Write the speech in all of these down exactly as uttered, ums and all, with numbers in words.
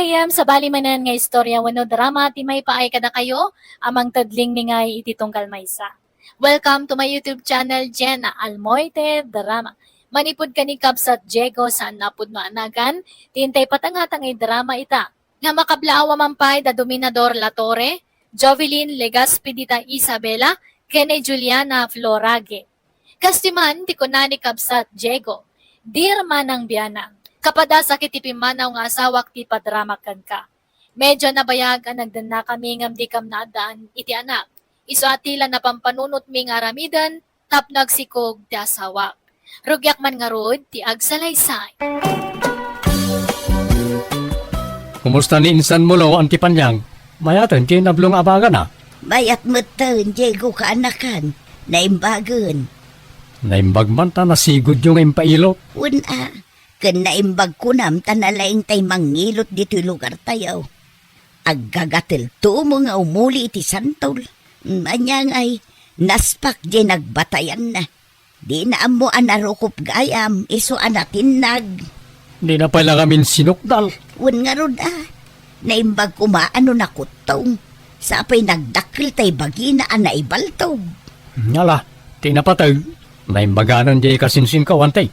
Ngem sabali manen nga istorya wenno drama ti maipaay kadakayo a mangted linglingay iti tunggal maysa. Welcome to my YouTube channel, Jenna Almoite Drama. Manipud ken ni Kabsat Diego, saan a pudno a nagan, ti intay patangata nga idrama ita. Nga makablaaw a mampay da Dominador Latorre, Jovelyn Legaspi dita Isabela, ken ni Juliana Florage. Kas ti man ti kuna ni Kabsat Diego, "Dear Manang Bianang, kapadas a ket ti pimmanaw nga asawak ti padramak kenka. Medyo nabayag a nagdennakami ngem dikam naaddaan iti anak. Isu a ti la napampanunotmi nga aramiden tapno agsikog ti asawak. Rugiak man ngarud ti agsalaysay." Kumusta ni insan Mulo, Auntie Panyang? Mayaten ti nablo nga abagana? Mayat metten, Diego, kaanakan. Naimbagen. Naimbag man ta nasigudyo nga impailot. Wen a, ken naimbag kunam ta nalaing tay mangilot ditoy lugartayo. Aggagatelto mo nga umuli iti santol. Mm, ania ngay, naspak diay nagbatayanna. Dina ammo a narukop gayam, isu a natinnag. Dina pay la ngamin sinukdal. Wen ngarud a, naimbag koma a no nakuttong. Sapay nagdakkel tay bagina a naibaltog. Ala, ti napateg, naimbaganan diay kasinsinko, Auntie.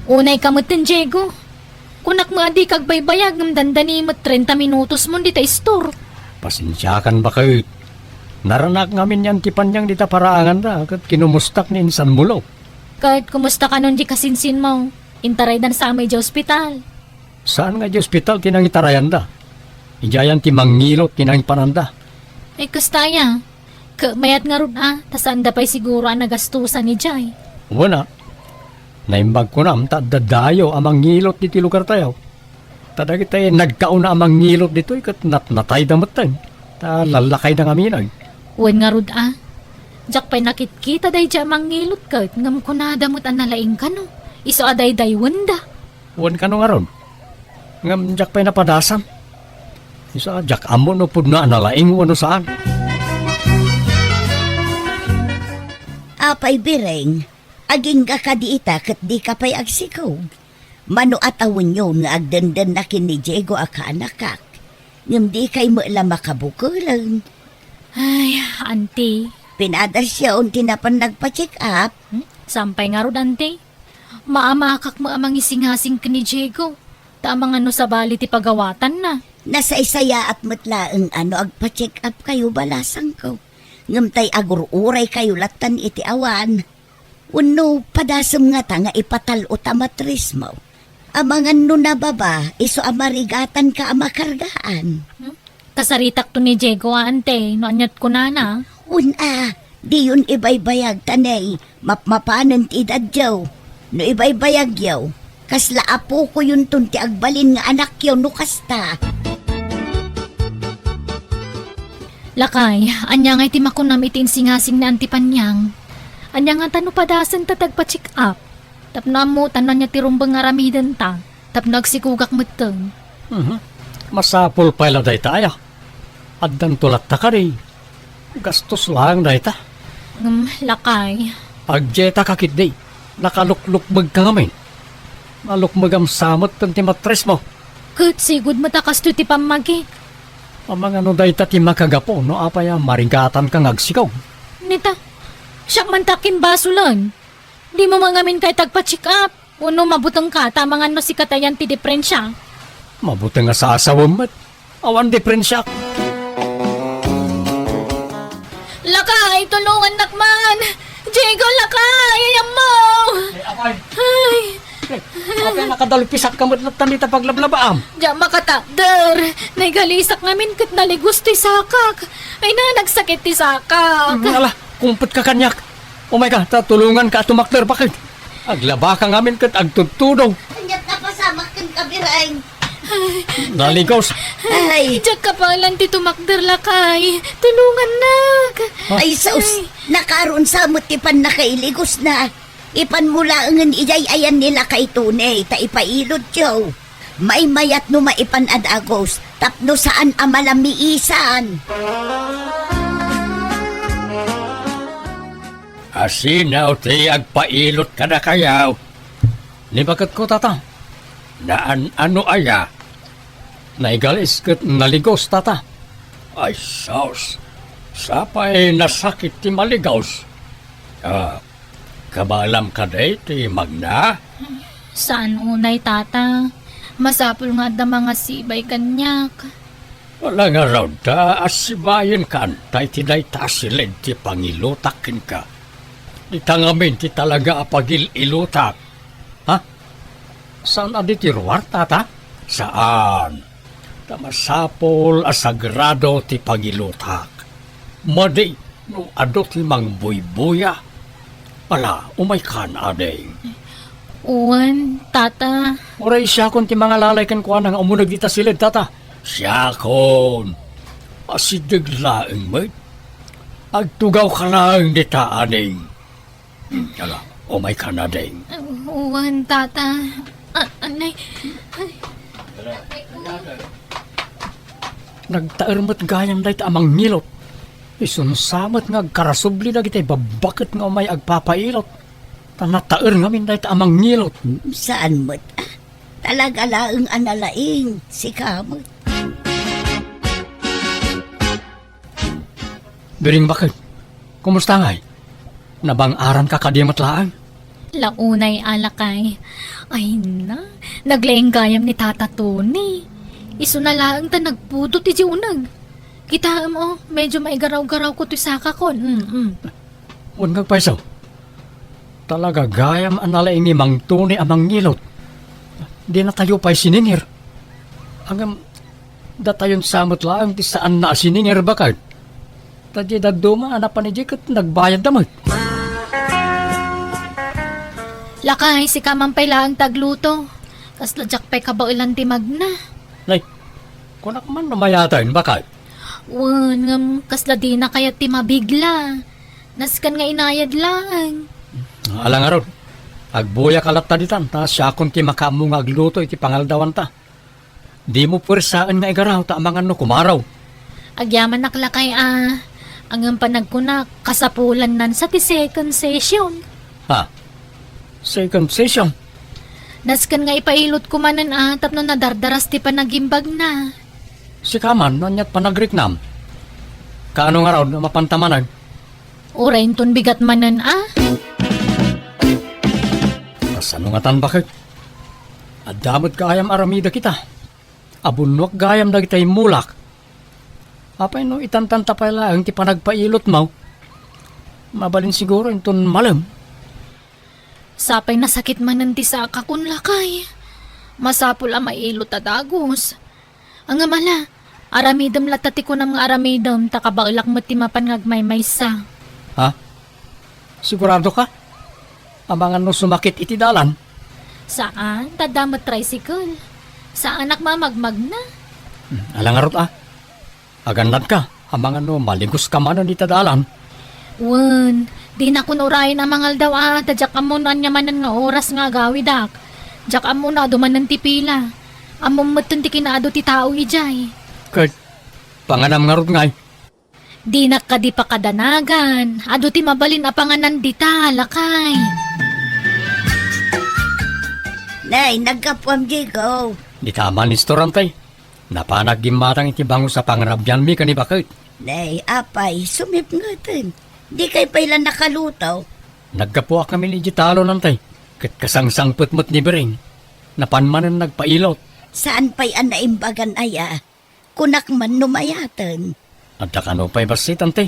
Unay ka metten, Diego. Kunak met a dika agbaybayag ngem dandani met trenta minutos mon dita istor. Pasensiakan, baket. Naranak ngamin ni Auntie Panyang dita paraanganda ket kinumustak ni insan Mulo. Ket kumusta kanon diay kasinsinmo? Intaraydan sa met idiay ospital. Saan nga idiay ospital ti nangitarayanda? Idiayan ti mangilot ti nangipananda. Ay, kasta aya. Ket mayat ngarud a, ta saanda pay siguro a nagastosan idiay. Wen a, naimbag kunam ta adda dayo a mangilot ditoy lugartayo. Ta dagiti nagkauna a mangilot ditoy ket natnatayda metten, ta lallakayda ngamin. Wen ngarud a, diak pay nakitkita daydiay a mangilot ket ngem kunada met a nalaing kano, isu a daydayawenda. Wen kano ngarud? Ngem diak pay napadasan. Isu a diak ammo no pudno a nalaing wenno saan. Apay, Bireng, agingga kadi ita ket dika pay agsikog? Mano a tawenyon nga agdendenna ken ni Diego a kaanakak, ngem dikay met la makabukeleng. Ay, Auntie. Pinadasyon ti napan nagpa-check up? Hmm? Saan pay ngarud, Auntie? Maamakak met a mangisingasing ken ni Diego, ta amangan no sabali ti pagawatanna. Nasaysayaat met laeng a no agpa-check up kayo, balasangko. Ngem tay agur-uraykayo lattan iti awan. Wenno padasem ngata nga ipatal-o ta matrismo? Amangan no nababa, isu a marigatanka a makargaan. Hmm? Kasaritakto ni Diego a, Auntie, no ania't kunana. Wen a, diyon ibaybayag ta nay, mapmapanen ti edadyo. No ibaybayagyo, kasla apokoyonton ti agbalin nga anakyo no kasta. Lakay, ania ngay ti makunam iti insingasing ni Auntie Panyang? Ania ngata no padasen ta agpa-check up? Tapno ammotan no ania ti rumbeng nga aramidenta, tapno agsikogak metten. Mhm. Masapul pay la dayta aya. Addanto latta kadi. Gastos laeng dayta. Ngem, lakay. Agdieta ka ketdi. Nakaluklukmeg ka ngamin. Nalukmegam sa metten ti matrismo. Ket sigud met a kastoy ti pammagik. Amangan no dayta ti makagapu no apay a marigatanka nga agsikog. Nita, siak man ta kimbasolen. Dimo man ngamin kayat agpa-check up? Wenno mabutengka ta amangan no sika ta yan ti diperensia? Mabuteng a saasawem met. Awan diperensiak. Lakay, tulongannak man! Diego, lakay! Ay, ammo! Ay, apay. Ay! Eh, apay, nakadalpisak ka met latta dita paglablabaam. Diak makatakder. Naigalisak ngamin ket naligos ti sakak. Ay na, nagsakit ti sakak. Mm, ala, kumpet ka kaniak. Umay ka, ta tulongan ka a tumakder, baket. Aglaba ka ngamin ket agtudtudo. Ania't napasamak ken kabireng? Naligos. Ay. Diak kapalan ti tumakder, lakay. Tulongannak. Ay, sus, nakaron sa met ti pannakailigosna. Ipanmo laengen idiay ayan ni lakay Tony, ta ipailotyo. Maymayat no maipan a dagus, tapno saan a malamiisan. Asino ti agpailot kadakayo? Ni baketko, tata. Naan-ano aya? Naigalis ket naligos, tata. Ay, sus. Sapay nasakit ti maligos. Ah, kabaelam kadi ti magna? Saan unay, tata. Masapul nga adda mangasibay kaniak. Wala ngarud ta asibayen kan tay ti dayta a siled ti pangilutak kenka. Dita ngamin ti talaga a pagil-ilutak. Ha? Saan a di ti ruar, tata? Saan. Ta masapul a sagrado ti pangilutak. Madi no adu ti mangbuybuya. Ala, umaykan, ading. Wen, tata. Uray siakon ti mangalalay kenkuana nga umuneg dita siled, tata. Siakon. Asideg laeng met. Agtugawka laeng dita, ading. Hmm, ala, umaykan, ading. Wen, tata. A-, anay. Nagtaer met gayam dayta a mangilot. Isunsa met nga agkarasubli dagiti babbaket nga umay agpapailot. Ta nataer ngamin dayta a mangilot. Saan met? Talaga laeng a nalaing, sika met. Biring, baket, kumusta ngay? Nabang-aranka kadi met laeng? Launay, a lakay. Ay na, naglaing gayam ni Tata Tony. Isuna laeng ta nagpudot iti uneg. Kitaem, o, medyo maigaraw-garawko toy sakakon. Mm-mm. Wen nga agpayso. Talaga gayam a nalaing ni Mang Tony a mangilot. Dinatayo pay siningir. Ngem, datayon sa met laeng ti saanna a siningir, baket. Ta diay dadduma a napan idiay ket nagbayadda met. Lakay, sika man pay laeng ti agluto. Kasla diak pay kabaelan ti magna. Nay, kunak man no mayaten, baket. Wen, ngem kasla dina kayat ti mabigla. Nasken nga inayad laeng. Ala ngarud, agbuyaka latta ditan, ta siakon ti makaammo nga agluto iti pangaldawanta. Dimo puersaen nga igaraw ta amangan no kumaraw. Agyamanak, lakay, a. Ngem panagkunak, kasapulannan sa ti second session. Ha? Second session? Nasken nga ipailotko manen a tapno nadardaras ti panagimbagna. Sika man, no aniat panagriknam? Kaano ngarud, mapanta manen? Uray inton bigat manen a. Kasano ngatan, baket? Adda met gayam aramidek ita. Abunnuak gayam dagiti immulak. Apay no itantanta pay laeng ti panagpailotmo? Mabalin siguro inton malem. Sapay nasakit manen ti sakakon, lakay. Masapul a mailot a dagus. Ngem ala, aramidem latta ti kunam nga aramidem, ta kabaelak met ti mapan nga agmaymaysa. Ha? Sigurado ka? Amangan no sumakit iti dalan? Saan, ta adda met tricycle. Saanak mamagmagna. Hmm, ala ngarud a. Agannadka, amangan no maligoska manen ita dalan. Wen, dinakon urayen a mangaldaw a, ta diak ammo no ania manen nga oras nga agawidak. Diak ammo no adu manen ti pila. Ammom metten ti kinaadu ti tao idiay. Ket, panganam ngarud ngay. Dinak kadi pakadanagan. Adu ti mabalin a panganan dita, lakay. Nay, naggapuam, Diego. Dita man, Nestor, antay. Napanak gimmatang iti bangus a pangrabianmi ken ni baket. Nay, apay, sumipngeten. Dikay pay la nakaluto. Naggapuak ngamin idiay talon, antay. Ket kasangsangpet met ni Biring. Napan manen nagpailot. Saan pay a naimbagan aya? Kunak man no mayaten. Adda kano pay bassit, anti?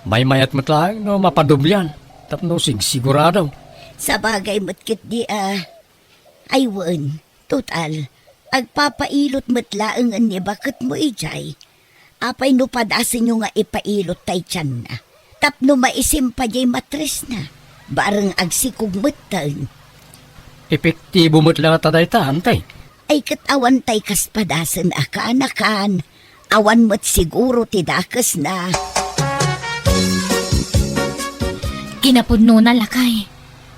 Maymayat met laeng no mapadoblian, tapno sigsigurado. Sabagay met ketdi a. Ay wen, total, agpapailot met laengen ni baketmo idiay. Apay no padasenyo nga ipailot tay tianna? Tapno maisimpa diay matrisna, bareng agsikog metten. Epektibo met la ngata dayta, anti? Ay ket awan tay kas padasen a kaanakan, awan met siguro ti dakesna. Kinapudnona, lakay.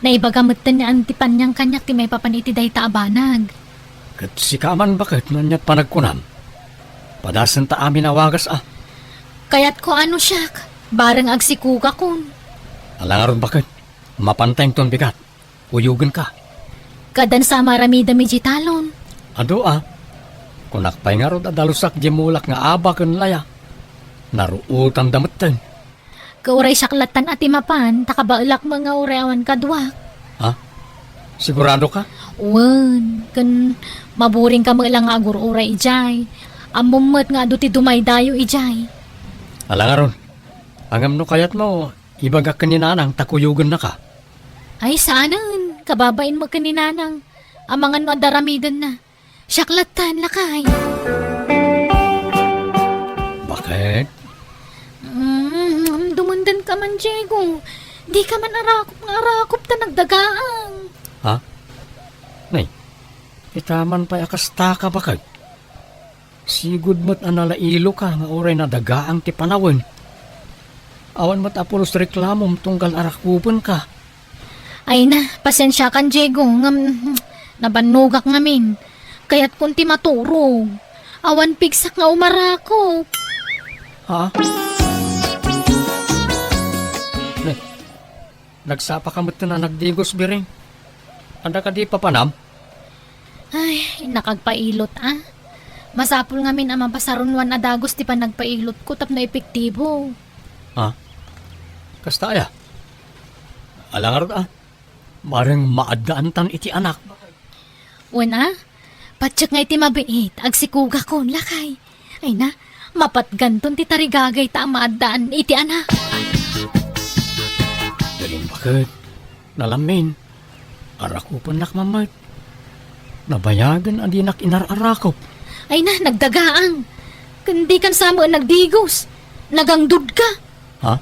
Naibaga metten ni Anti Panyang kaniak ti maipapan iti dayta a banag. Ket sika man baket no aniat panagkunam? Padasenta amin a wagas a. Kayatko a no siak, bareng agsikogakon. Ala ngarud baket, mapanta inton bigat. Uyogenka. Kadansa a maaramidem iti talon. Adu a. Kunak pay ngarud a dalusak di mulak nga aba ken laya. Naruotanda metten. Ket uray siak lattan a ti mapan, ta kabaelak met nga uray awan kaduak. Ha? Sigurado ka? Wen, ken maburing ka met la nga agur-uray idiay. Ammom met nga adu ti dumaydayo idiay. Ala ngarud. Ngem no kayatmo, ibagak ken ni Nanang ta kuyogennaka. Ay, saanen. Kababain mo ken ni Nanang. Amangan no adda aramidenna. Siak lattan, lakay. Bakit? Mm, dumundon ka man, Diego. Di ka man arakop nga arakop ta nagdagaang. Ha? Nay, ita man pay a kasta ka, bakit? Sigud met a nalailo ka nga uray nadagaang ti panawen. Awan met a pulos reklamom tunggal arakupen ka. Ay na, pasensiakan, Diego, ngem nabannogak ngamin. Kayatkon ti maturog. Awan pigsak nga umarakop. Ha? Ne, nagsapa ka met a nagdigos, Biring. Adda kadi papanam? Ay, innak agpailot, a. Masapul ngamin a mapasarunoan a dagus ti panagpailotko tapno epektibo. Ha? Kasta aya? Ala ngarud, a. Bareng maaddaantan iti anak. Wen, a? Patiek nga iti mabiit, agsikugakon, lakay. Ay na, mapatganton ti tarigagayta a maaddaan iti anak. Biring, bakit? Nalamin. Arakupennak man met. Nabayagen a dinak inar-arakop. Ay na, nagdagaang. Ken dikan sa met nagdigos. Nagangdud ka. Ha?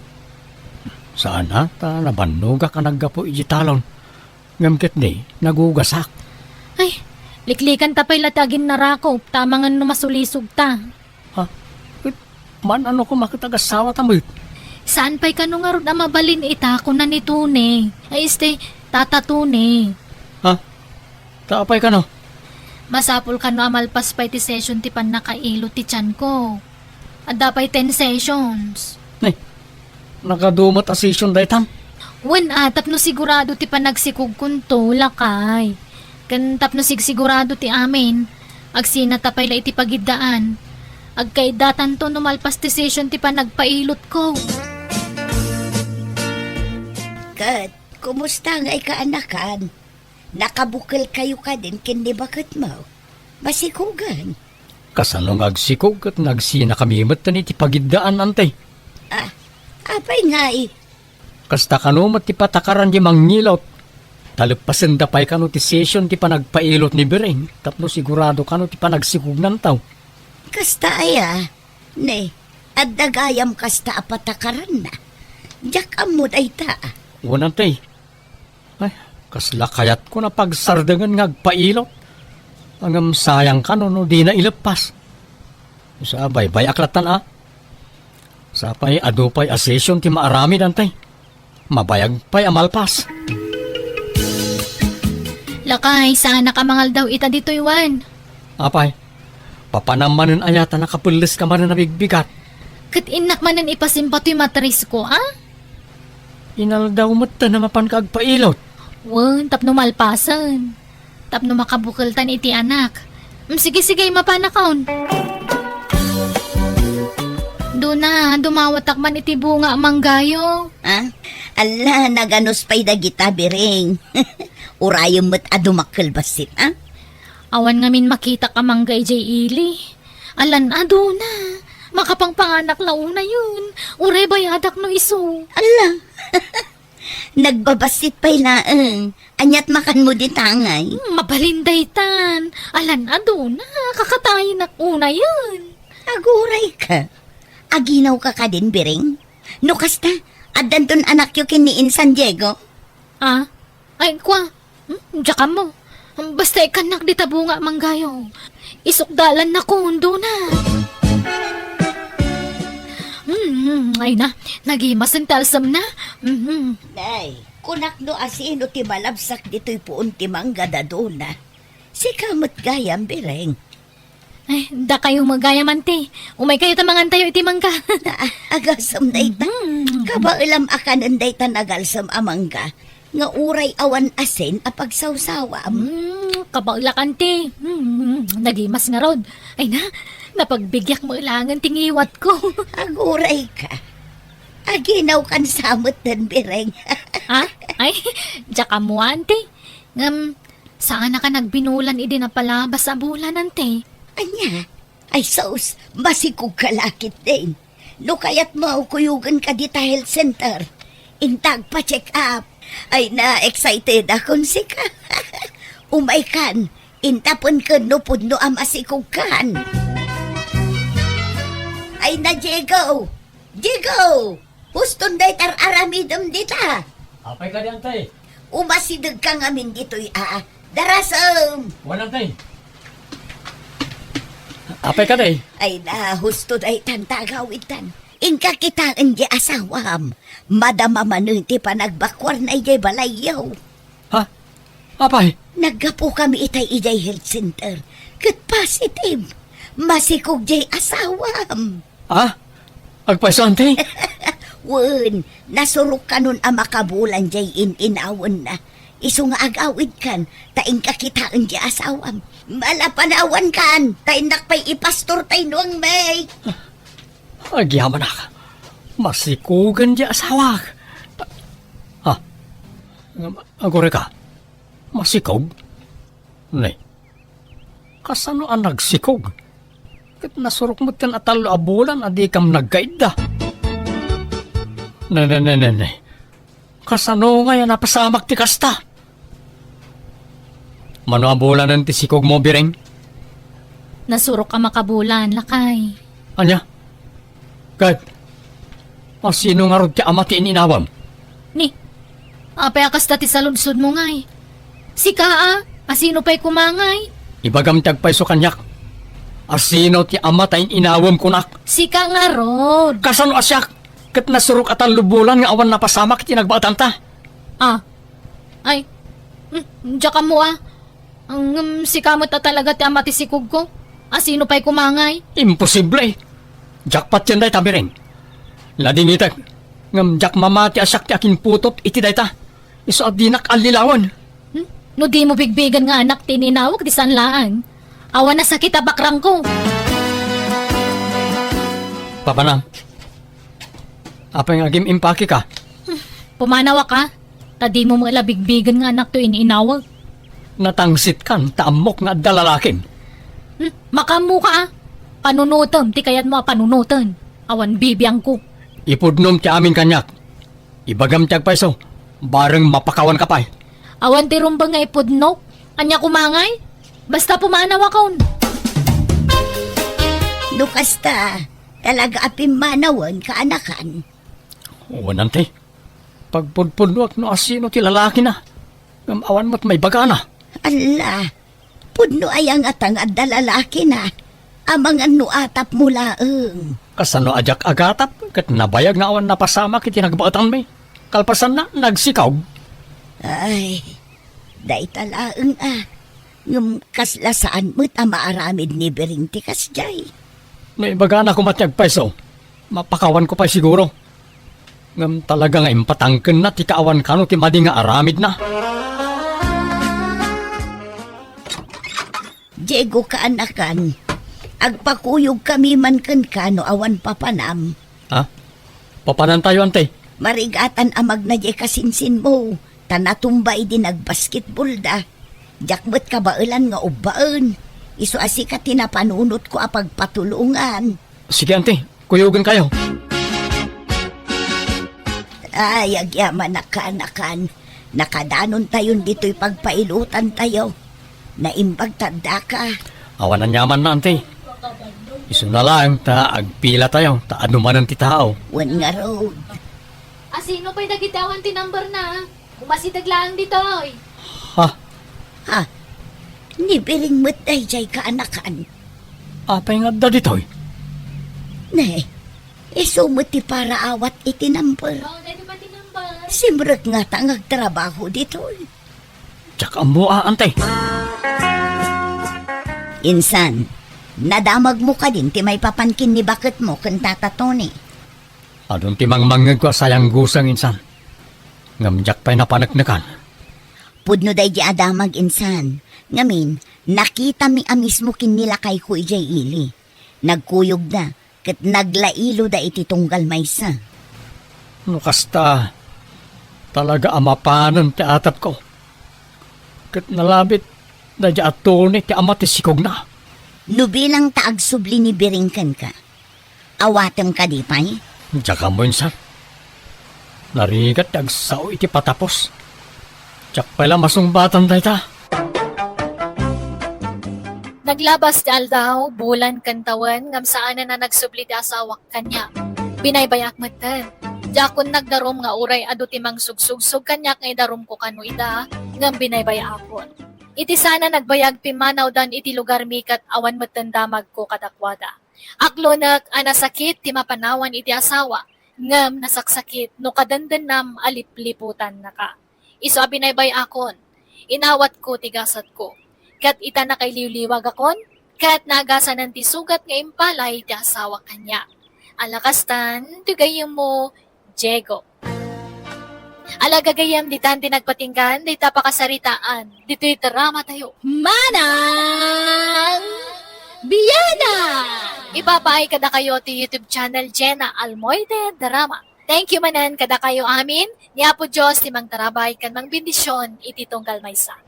Saan a, ta nabannogak a naggapu iti talon. Ngem ketdi, nagugasak. Ay, liklikan ta pay la ti aginnarakop, ta amangan no masulisog ta. Ha? Ket, man-ano koma ket agassawa ta met? Saan pay kano ngarud a mabalin ita, kuna ni Tony. Ay, este, Tata Tony. Ha? Ta apay kano? Masapul kano a malpas pay ti session ti pannakailo ti tianko. Adda pay ten sessions. Nay, nakadu met a session daytan? Wen, a, tapno sigurado ti panagsikogkonto, lakay. Ken tapno sigsigurado ti amin, agsinata pay la iti pagiddaan. Agkaiddatanto no malpas ti session ti panagpailotko. Ket, kumusta ngay kaanakan? Nakabukel kayo kadin ken ni baketmo? Masikogen? Kasano nga agsikog ket nagsinakami met iti pagiddaan, Ante? Ah, apay ngay? Kasta kano met ti patakaran di mangilot. Taleppasenda pay kano ti session ti panagpailot ni Biring tapno sigurado kano ti panagsikognan taw. Kasta aya? Ne, adda gayam kasta a patakaranna. Diak ammo dayta. Wen, Ante. Ay, kasla kayatko a pagsardengen nga agpailot. Ngem sayang kano no dina ileppas. Sa baybay-ak lattan, a. Sa pay, adu pay a session ti maaramid, Ante. Mabayag pay a malpas. Lakay, saanak a mangaldaw ita ditoy, wen. Apay, papanam manen aya ta nakapelles ka manen a bigbigat? Ket innak manen ipasimba toy matrisko, a? Inaldaw met ta na mapan ka agpailot. Wen, tapno malpasen. Tapno makabukeltan iti anak. Mm, sige, sige, mapanakon. Duna, dumawatak man iti bunga a manggayo. Ah? Alla, naganus pay dagita, Biring. Urayem met a dumakkel bassit, a? Awan ngamin makitak a mangga idiay ili. Alan a, Duna. Makapangpanganak la unayen. Uray bayadak no isu. Alla. Nagbabassit pay laeng. Aniat makanmo dita ngay? Hmm, mabalin daytan. Alan a, Duna. Kakatayenak unayen. Aguray ka. Aginaw ka kadin, Biring? No kasta, addanton anakyo ken ni Insan Diego? Ah? Ay, kua. Hmm? Diak ammo. Basta ikkannak dita bunga a manggayo. Isukdalan na kundo na. Hmm, ay na, nagimasen ti alsem na. Mhm. Nay, kunak no asino ti malabsak ditoy puon ti mangga, Duna. Sika met gayam, Biring. Ay, dakayo met gayam, Ante. Umay kayo ta mangantayo iti mangga. Ah, agasem dayta. Mhm. Kabaelam a kanen dayta nagalsem a mangga. nga uray awan asin a pagsawsawam. Hmm, kabaelak, Auntie. Hmm, nagimas ngarud. Ay na, napagbigiak met laengen ti ngiwatko. Aguray ka. Aginawkan sa met den, Bireng. Ha? Ay, diak ammo, Auntie. Ngem, saanaka nagbinulan idi napalabas a bulan, Auntie? Ania? Ay sus, masikog ka la ketdin. No kayatmo, kuyogen ka dita health center. Inta agpa-check up. Ay na, excited akon sika. Umaykan, inta pen ken no pudno a masikogkan. Ay na, Diego! Diego! Huston dayta ar-aramidem dita. Apay kadi, Auntie? Umasideg ka ngamin ditoy a. Darasem! Wen, Auntie. Apay kadi? Ay na, husto daytan ta agawidtan. Inka kitaen di asawam. Madama manen ti panagbakuarna idiay balayyo. Ha? Apay? Naggapukami itay idiay health center. Ket positive. Masikog diay asawam. Ha? Agpayso, Auntie? Wen, nasurok kanon a makabulan diay in-inawenna. Isu nga agawidkan, ta inka kitaen diay asawam. Malapanawankan, ta innak pay ipastor tay nuangmi. Agyamanak. Masikogen diay asawak. Ha? Aguray ka? Masikog? Ne. Kasano a nagsikog? Ket nasurok metten a tallo a bulan a dikam nagkaidda. Ne, ne, ne, ne, ne. Kasano ngay a napasamak ti kasta? Mano a bulanen ti sikogmo, Bireng? Nasurok a makabulan, lakay. Ania? Ket, asino ngarud ti ama ti in-inawam? Ni, apay a kasta ti saludsodmo ngay? Sika a, asino pay koma ngay? Ibagam ti agpayso kaniak. Asino ti ama ta in-inawam kunak? Sika ngarud. Kasano a siak? Ket nasurok a tallo bulan nga awan napasamak iti nagbaetanta. Ah. Ay. Hmm, diak ammo a. Ngem sika met a talaga ti ama ti sikogko. Asino pay koma ngay? Imposible! Diak patien dayta, Bireng. Ladingitek, ngem diak mamati a siak ti akinputot iti dayta. Isu a dinak allilawen. Hmm? No dimo bigbigen nga anak ti in-inawak, di saan laeng. Awan a sakit a bakrangko. Papanam, apay nga agim-impake ka? Pumanawak a, ta dimo met la bigbigen nga anakto in-inawak. Natangsitkan ta ammok nga adda lalakim. Hmm, makaammoka a. Panunotem ti kayatmo a panunoten. Awan bibiangko. Ipudnom ti amin kaniak. Ibagam ti agpayso, bareng mapakawanka pay. Awan ti rumbeng nga ipudnok. Ania koma ngay? Basta pumanawakon. No kasta, talaga a pimmanawen, kaanakan? Wen, Auntie. Pagpudpudnoak no asino ti lalakina. Ngem awan met maibagana. Alla, pudno aya ngata nga adda lalakina? Amangan no atapmo laeng. Kasano a diak agatap ket nabayag nga awan napasamak iti nagbaetanmi? Kalpasanna, nagsikog. Ay, dayta laeng a. Ngem kasla saan met a maaramid ni Biring ti kasdiay. No ibagana koma ti agpayso, mapakawanko pay siguro. Ngem talaga nga impatangkenna ti kaawan kano ti madi nga aramidna. Diego, kaanakan, agpakuyogkami man kenka no awan papanam. Ha? Papanantayo, Auntie? Marigatan a magna diay kasinsinmo, ta natumba idi nagbasketballda. Diak met kabaelan nga ubbaen. Isu a sika ti napanunotko a pagpatulongan. Sige, Auntie. Kuyogenkayo. Ay, agyamanak, kaanakan. Nakadanontayon ditoy pagpailotantayo. Naimbag ta addaka. Awan aniamanna, Auntie. Isuna laeng ta agpilatayo, ta adu manen ti tao. Wen ngarud. Asino pay dagiti awan ti numberna? Umasideg laeng ditoy. Ha? Ha? Ni Biring met daydiay, kaanakan. Apay nga adda ditoy? Ne, isu met ti paraawat iti number. Oh, daytoy pay ti number. Simrek ngata nga agtrabaho ditoy. Diak ammo a, Auntie. Insan, nadamagmo kadin ti maipapan ken ni baketmo ken Tata Tony? Adun ti mangmangngegko a sayangguseng, insan. Ngem diak pay napaneknekan. Pudno daydi a damag, insan. Ngamin, nakitami a mismo ken ni lakayko idiay ili. Nagkuyogda, ket naglailoda iti tunggal maysa. No kasta, talaga a mapanen ti atepko. Ket nalabit daydi a Tony ti ama ti sikogna. No bilang ta agsubli ni Biring kenka, awatem kadi pay? Diak ammo, insan. Narigat ti agsao iti patapos. Diak pay la masungbatan dayta. Naglabas ti aldaw, bulan ken tawen, ngem saanen a nagsubli ti asawak kaniak. Binaybay-ak metten. Diakon nagdarum nga uray adu ti mangsugsugsog kaniak nga idarumko kano ida, ngem binaybay-akon. Iti saan a nagbayag, pimmanawdan iti lugarmi ket awan metten damagko kadakuada. Aklonek a nasakit ti mapanawan iti asawa, ngem nasaksakit no kadendennam a lipliputannaka. Isu a binaybay-akon, inawatko ti gasatko, ket ita nakailiwliwagakon, ket naagasanen ti sugat nga impalay ti asawa kaniak. Ala kastan, ti gayyemmo, Diego. Ala gagayyem, ditan ti nagpatinggan dayta pakasaritaan ditoy dramatayo. Manang Biana! Ipapaay kadakayo ti YouTube channel Jenna Almoite Drama. Thank you manen kadakayo amin. Ni Apo Dios ti mangtarabay ken mangbendisyon iti tunggal maysa.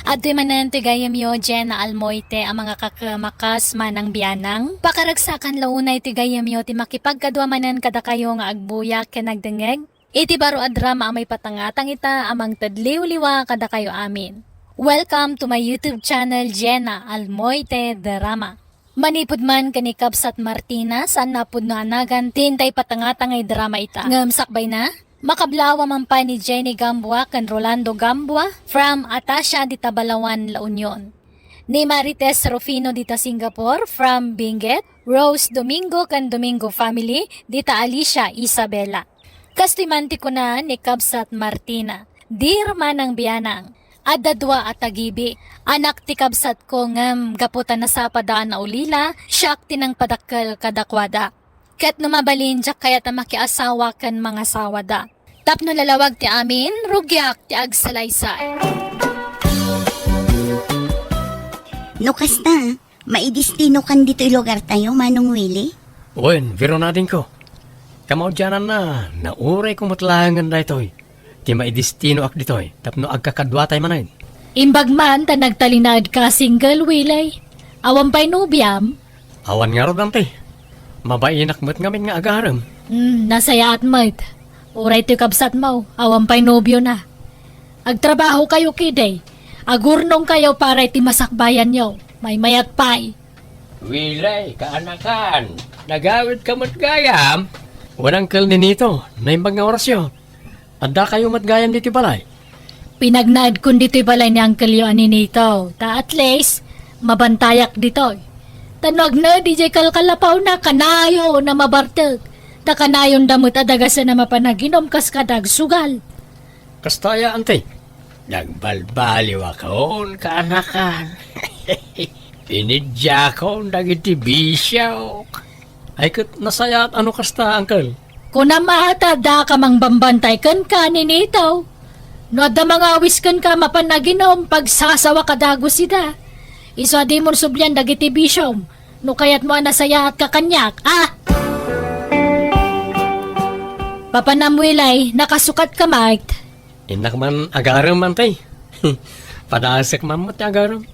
Adtoy manen ti gayyemyo, Jenna Almoite, a mangakakemakas Manang Bianang. Pakaragsakan la unay ti gayyemyo ti makipagkadua manen kadakayo nga agbuyak ken agdengngeg iti baro a drama a maipatangatang ita a mangted liwliwa kadakayo amin. Welcome to my YouTube channel, Jenna Almoite Drama. Manipud man ken ni Kabsat Martina, saanna a pudno a nagan ti inta ipatangatang a drama ita. Ngem sakbayna, makablawa man pay ni Jenny Gambua ken Rolando Gambua from Atasha de Tabalaoan, La Union. Ni Marites Rufino dita Singapore from Benguet, Rose Domingo ken Domingo family dita Alicia, Isabela. Kastoy man ti kuna ni Kabsat Martina, "Dear Manang Bianang, adda dua a tagibi. Anak ti kabsatko ngem gapu ta nasapada a naulila, siak ti nangpadakkel kadakuada. Ket no mabalin, diak kayat a makiasawa ken mangasawada. Tapno lalawag ti amin, rugiak ti agsalaysay." No kasta, maidestinokan ditoy lugartayo, Manong Willie? Wen, Veron adingko. Kamaudiananna, naurayko met laengen daytoy ti maidestinoak ditoy tapno agkakaduatay manen. Imbag man ta nagtalinaedka a single, Willie. Awan pay nobiam? Awan ngarud, Auntie. Mabainak met ngamin nga agarem. Hmm, nasayaat met. Uray toy kabsatmo, awan pay nobiona. Agtrabahokayo ketdi. Agurnongkayo para iti masakbayanyo. Maymayat pay. Willie, kaanakan, nagawidka met gayam? Wen, Uncle Ninito, naimbag nga orasyo. Addakayo met gayam ditoy balay? Pinagnaedkon ditoy balay ni Uncle-yo a Ninito, ta at least, mabantayak ditoy. Ta no agnaed idiay kalkalapawna, kanayon a mabartek. Ta kanayonda met a dagasen a mapanaginum kas kada agsugal. Kasta aya, Auntie? Nagbalbaliwakon, kaanakan. Inidiakon dagiti bisiok. Ay, ket nasayaat a no kasta, Uncle. Kunam a ta adda ka mangbambantay kenka, Ninito. No adda mangawis kenka, mapan aginum, pagsasawaka dagus ida. Isu a dimon sublian dagiti bisiom, no kayatmo a nasayaatka kaniak, a? Papanam, Willie, nakasukatka met. Innak man agarem, Auntie. Padasek man met ti agarem.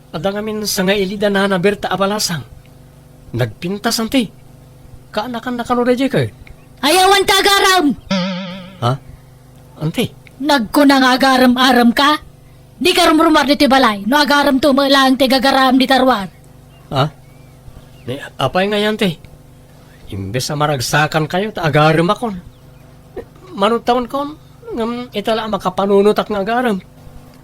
Adda ngamin sangaili da Nana Berta a balasang. Nagpintas, Auntie. Kaanakan nakano daydiay ket? Ay, awan ta agarem! Ha? Auntie? Nagkuna nga agarem-aremka? Dika rumrumuar ditoy balay, no agaremto met laeng ti gagaraem dita ruar. Ha? Ni, apay ngay, Auntie? Imbes a maragsakankayo, ta agaremakon. Manudtawenkon, ngem ita la a makapanunotak nga agarem.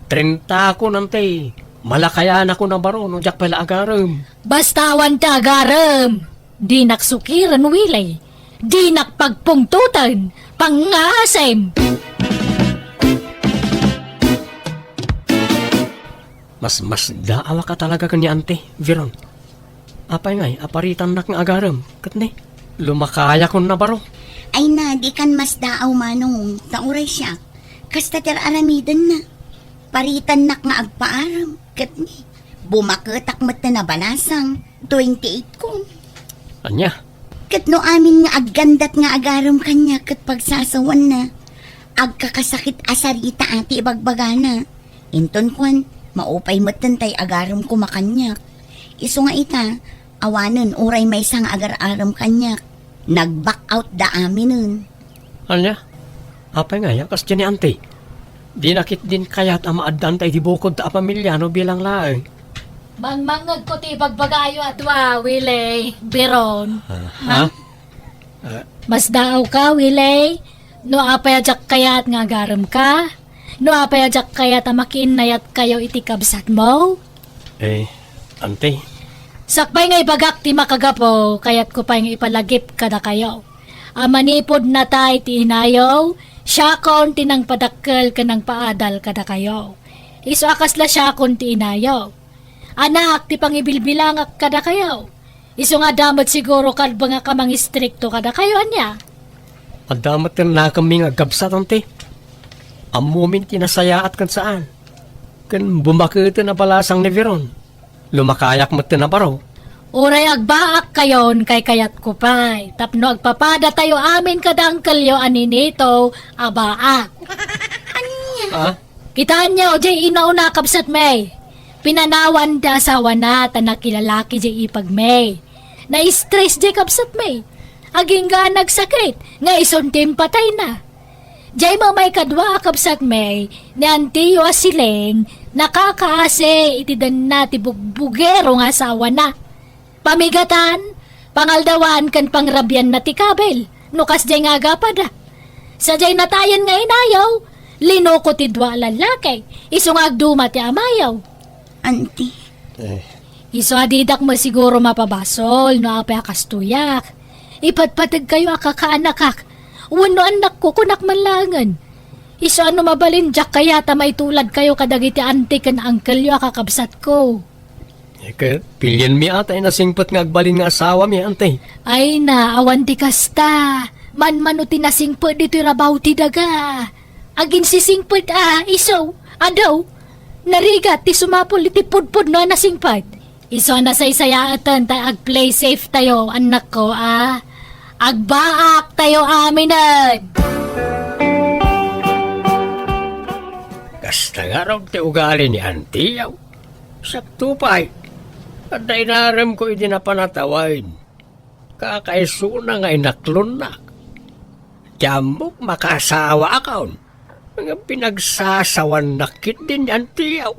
Trintakon, Auntie. Malakayanakon a baro no diak pay la agarem. Basta awan ta agarem. Dinak sukiren, Willie. Dinak pagpungtoten. Pangngasem. Mas, mas daawaka talaga ken ni Auntie, Veron. Apay ngay, aparitannak nga agarem, ket ni? Lumakayakon na baro. Ay na, dikan masdaaw, Manong, ta uray siak. Kasta ti ar-aramidenna. Paritannak nga agpaaram, ket ni, bumaketak met ti nabalasang, twenty-eight kon. Ania? Ket no amin nga aggandat nga agarem kaniak ket pagsasawanna, agkakasakit a sarita ti ibagbagana. Inton kuan, maupay metten tay agarem koma kaniak. Isu nga ita, awanen uray maysa nga agar-arem kaniak. Nag-back out da aminen. Ania? Apay nga aya, kasdi ni Auntie? Dina ketdin kayat a maaddan tay di bukod ta a pamilya no bilang laeng. Mangmangngegko ti ibagbagayo a dua, Willie, Biron. Ah, ha? Ah. Masdaaw ka, Willie? No apay a diak kayat nga agarem ka? No apay a diak kayat a makiinnayat kayo iti kabsatmo? Eh, Auntie. Sakbay nga ibagak ti makagapu, kayatko pay nga ipalagip kadakayo. A manipud natay ti inayo, siakon ti nangpadakkel ken nangpaadal kadakayo. Isu a kasla siakon ti inayo. Anak ti pangibilbilangak kadakayo. Isu nga adda met siguro kalbengak a mangistrikto kadakayo, ania? Adda met ti nakemmi nga agkabsat, Auntie. Ammomin ti nasayaat ken saan. Ken bumaketen a balasang ni Veron. Lumakayak met ti nabaro. Uray agbaak kayon, kaykayatko pay, tapno agpapadatayo amin kada angkelyo a ninito a baak. Ania? Ah? Kitaenyo, jay inauna a kabsatmi. Pinanawan ti asawana ta nakilalaki jay ipagmi. Na-stress jay kabsatmi. Agingga a nagsakit, nga isun ti impatayna. Jay met maikadua a kabsatmi, ni Antiyo a siling, nakakaasi iti denna ti bugbugero nga asawana. Pamigatan, pangaldawan ken pangrabianna ti kabil, no kasdiay nga agapada. Sadiay natayen nga inayo, linuko ti dua a lallaki, isu nga agduma ti amayo. Auntie. Eh. Isu a didak met siguro mapabasol no apay a kastoyak. Ipatpategkayo a kakaanakak, wenno annakko, kunak man laengen. Isu a no mabalin, diak kayat a maituladkayo kadagiti auntie ken uncleyo a kakabsatko. Eh, ket, pilienmi a tay nasingpet nga agbalin nga asawami, Auntie. Ay na, awan ti kasta. Manmano ti nasingpet ditoy rabaw ti daga. Aginsisingpet a, isu, adu. Narigat ti sumapul iti pudpudno a nasingpet. Isu a nasaysayaatan ta ag-play safe tayo, annakko, a. Agbaak tayo aminen. Kasta ngarud ti ugali ni Auntie, aw. Sakto pay. Adda inaremko idi napan a tawen. Kakaisuna nga inaklonnak. Ti ammok, makaasawaakon. Nga pinagsasawannak ketdin ni Auntie, aw.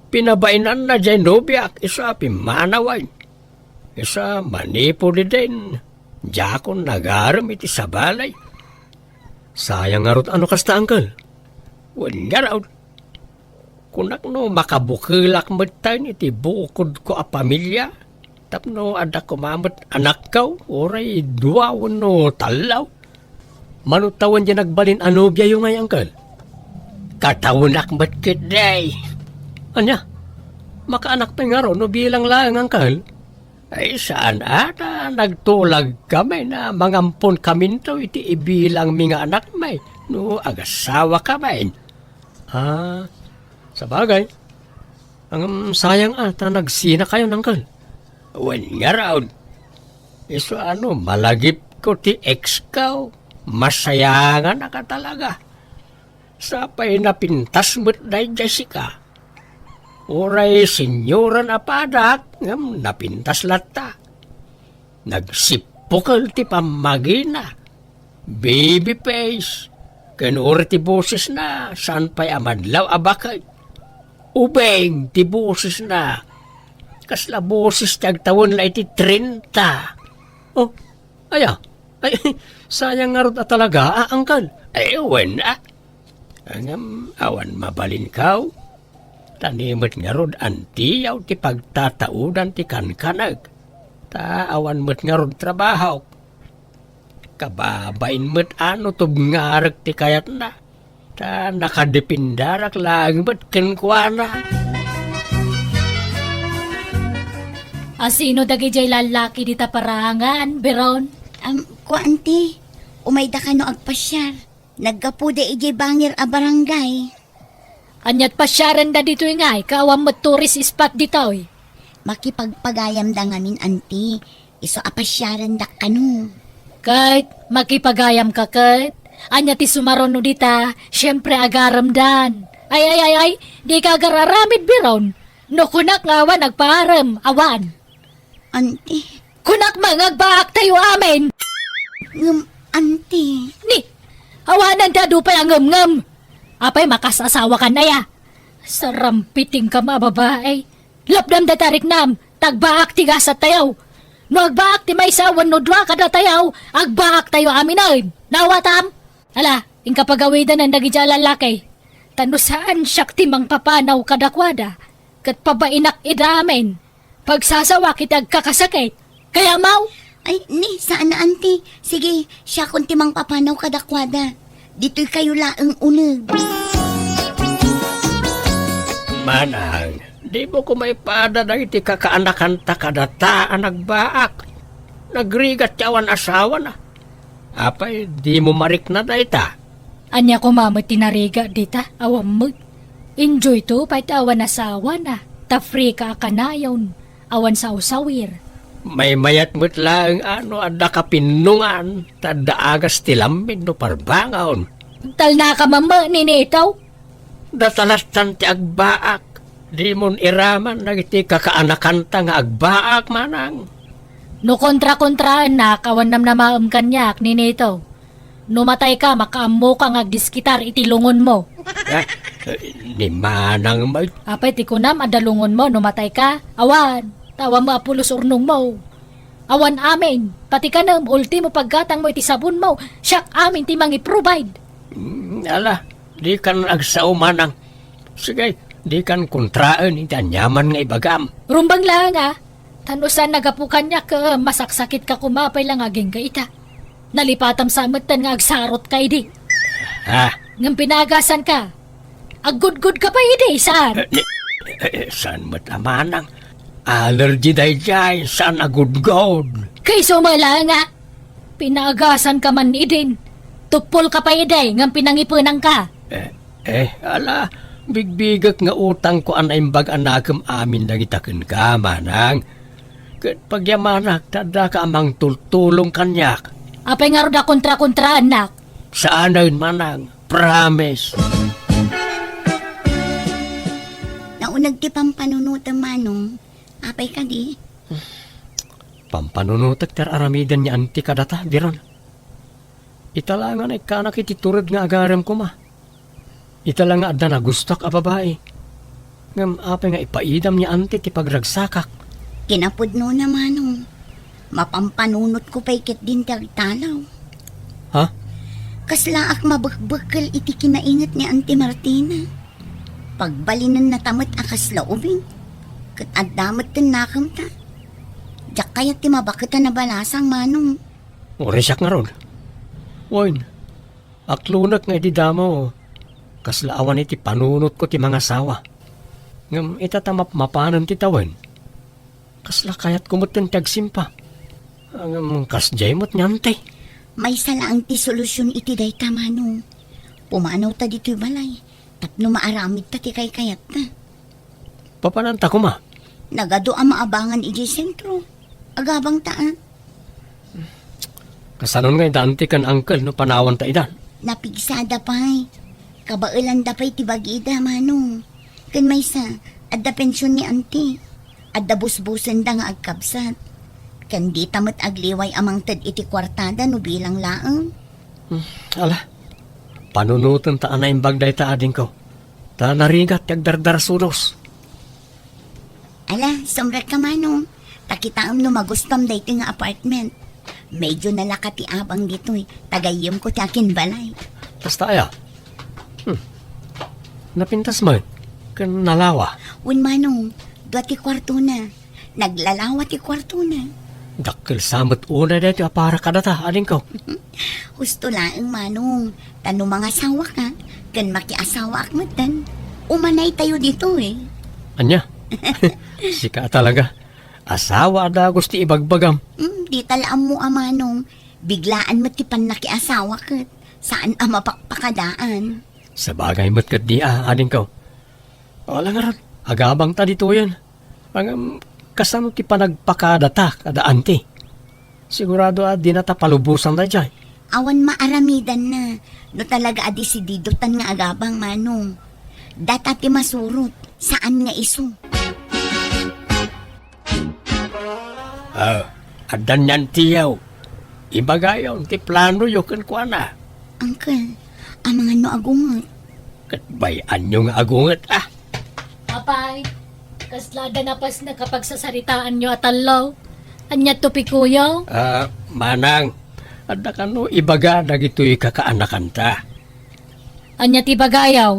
Pinabainanna jay nobiak, isu a pimmanawen. Isu a manipud idin, diakon nagarem iti sabali. Sayang ngarud a no kasta, Uncle. Wen ngarud. Kunak no makabukelak metten iti bukodko a pamilia, tapno adda koma met anakko, uray dua wenno tallo. Mano tawen diay nagbalin a nobiayo ngay, Uncle? Katawenak met ketdi. Ania? Makaanak pay ngarud no bilang laeng, Uncle? Ay, saan a ta nagtulagkami na mangamponkaminto iti ibilangmi nga anakmi no agasawakami. Ah, sabagay. Ngem sayang a ta nagsinakayon, Uncle. Wen ngarud. Isu a no malagipko ti ex ko, masayangan a ka talaga. Sapay napintas met daydiay sika. Uray senioran a padak, ngem napintas latta. Nagsippukel ti pammagina. Baby face. Ken uray ti bosesna, saan pay a madlaw a baket. Ubing ti bosesna. Kasla boses ti agtawen la iti trenta. Oh, aya? Ay, sayang ngarud a talaga, a, Uncle. Ay, wen, a. Ngem, awan mabalinko. Ta ni met ngarud Auntie ti pagtataudan ti kankanek. Ta awan met ngarud trabahok. Kababain met a no tubngarek ti kayatna. Ta nakadepindarak laeng met kenkuana. Asino dagidiay lallaki dita parangan, Biron? Am, kua, anti. Umayda kano agpasiar. Naggapuda idiay bangir a barangay. Ania't pasiaranda ditoy ngay, ket awan met tourist spot ditoy. Makipagpagayamda ngamin, anti. Isu a pasiarandak kano. Ket makipagayamka ket? Ania ti sumaruno dita? Siempre, agaremdan. Ay, ay, ay, ay, dika agar-aramid, Biron. No kunak nga awan agpaarem, awan. Anti. Kunak man nga agbaaktayo amin. Ngem, anti. Ni, awanan ti adu pay a ngemngem. Apay, makasasawakan aya? Sarampitingkam a babai. Lapdam dayta riknam, ta agbaak ti gasattayo. No agbaak ti maysa wenno dua kadatayo, agbaaktayo aminen. Naawatam? Ala, inka pagawidanan dagidiay a lallaki. Ta no saan siak ti mangpapanaw kadakuada, ket pabainak ida amin. Pagsasawak iti agkakasakit. Kayatmo? Ay, ni, saan a, anti. Sige, siakon ti mangpapanaw kadakuada. Ditoy kayo laeng uneg. Manang, dimo koma ipada dagiti kakaanakanta kadata a nagbaak. Nagrigat ti awan asawana. Apay, dimo marikna dayta? Ania koma met ti narigat dita? Awan met. Enjoy to pay ti awan asawana. Ta free ka a kanayon. Awan sawsawir. Maymayat met laeng a no adda kapinnongan, ta adda agas ti lammid no parbangon. Talnaka mamma, Ninito? Data lattan ti agbaak. Dimon iraman dagiti kakaanakanta nga agbaak, manang. No kontra-kontraennak, awan namnamaem kaniak, Ninito. No matayka, makaammoka nga agdiskitar iti lungonmo. Ah, ni manang met. Apay ti kunam, adda lungonmo no matayka? Awan, ta awan met a pulos urnongmo. Awan amin, pati kanem, ultimo paggatangmo iti sabonmo, siak amin ti mangi-provide. Mm, ala, dikan agsao, manang. Sige, dikan kontraen iti aniaman nga ibagam. Rumbeng laeng, a. Ta no saan a gapu kaniak, eh, masaksakitka koma pay la nga agingga ita. Nalipatam sa metten nga agsarotka idi. Ha? Ngem pinaagasanka. Aggudgudka pay idi, saan? Eh, ni-, eh, eh, saan met a manang? Allergy daydiay, saan a gudgod? Kayso met laeng, a. Pinaagasanka man idin. Tuppolka pay idi, ngem pinangipenanka. Eh, eh, ala, bigbigek nga utangko a naimbag a nakem amin dagita kenka, manang. Ket pagyamanak ta addaka a mangtultulong kaniak. Apay ngarud a kontra-kontraannak? Saanen, manang. Promise. Nauneg ti pampanunotem, manong. Apay kadi? Pampanunotek ti ar-aramiden ni anti kadata, Biron. Ita la nga naikkanak iti tured nga agarem koma. Ita la nga adda nagustuak a babai. Ngem apay nga ipaidam ni anti ti pagragsakak? Kinapudnona, manong. Mapampanunotko pay ketdin ti agtalaw. Ha? Kaslaak mabekbekkel iti kinainget ni Anti Martina. Pagbalinennata met a kasla ubing. Ket adda met ti nakemta. Diak kayat ti mabaket a nabalasang, manong. Uray siak ngarud. Wen, aklonek nga idi damo, kasla awan iti panunotko ti mangasawa. Ngem ita ta mapmapanen ti tawen, kasla kayatko metten ti agsimpa. Ngem kasdiay met ni anti. Maysa laeng ti solusion iti dayta, manong. Pumanawta ditoy balay. Tapno maaramidta ti kaykayatta. Papananta koma? Nagadu a maabangan idiay sentro. Agabangta, a. Kasanon nga ida anti ken uncle no panawanta ida? Napigsada pay. Kabaelanda pay ti bagida, manong. Ken maysa, adda pension ni anti. Adda busbusenda nga agkabsat. Ken dita met agliway a mangted iti kuartada no bilang laeng. Hmm, ala. Panunotenta a naimbag dayta, adingko. Ta narigat ti agdardarsudos. Ala, sumrekka, manong. Ta kitaem no magustuam daytoy nga apartment. Medyo nalaka ti abang ditoy. Ta gayyemko ti akinbalay. Kasta aya? Hmm. Napintas met. Ken nalawa. Wen, manong. Dua ti kuartona. Naglalawa ti kuartona. Dakkel sa met unay daytoy a para kadata, adingko. Husto laeng, manong. Ta no mangasawaka, ken makiasawaak metten, umanaytayo ditoy. Ania? Sika talaga. Asawa a dagus ti ibagbagam. Hmm, dita la ammo a manong. Biglaan met ti pannakiasawa ket saan a mapakpakadaan. Sabagay met ketdi a, adingko. Wala ngarud, agabangta ditoyen. Ngem, kasano ti panagpakadata kada anti? Sigurado a dinata palubosan daydiay. Awan maaramidanna. No talaga a desididotan nga agabang, manong. Data ti masurot, saan nga isu. Ah, addan ni antiyo. Ibagayo ti planoyo kenkuana. Uncle, amangan no agunget. Ket bay-anyo nga agunget, ah. Apay, kasla da napas nakapagsasaritaanyo a tallo? Ania to pikuyo? Ah, manang, adda kano ibaga dagitoy kakaanakanta? Ania ti bagayaw?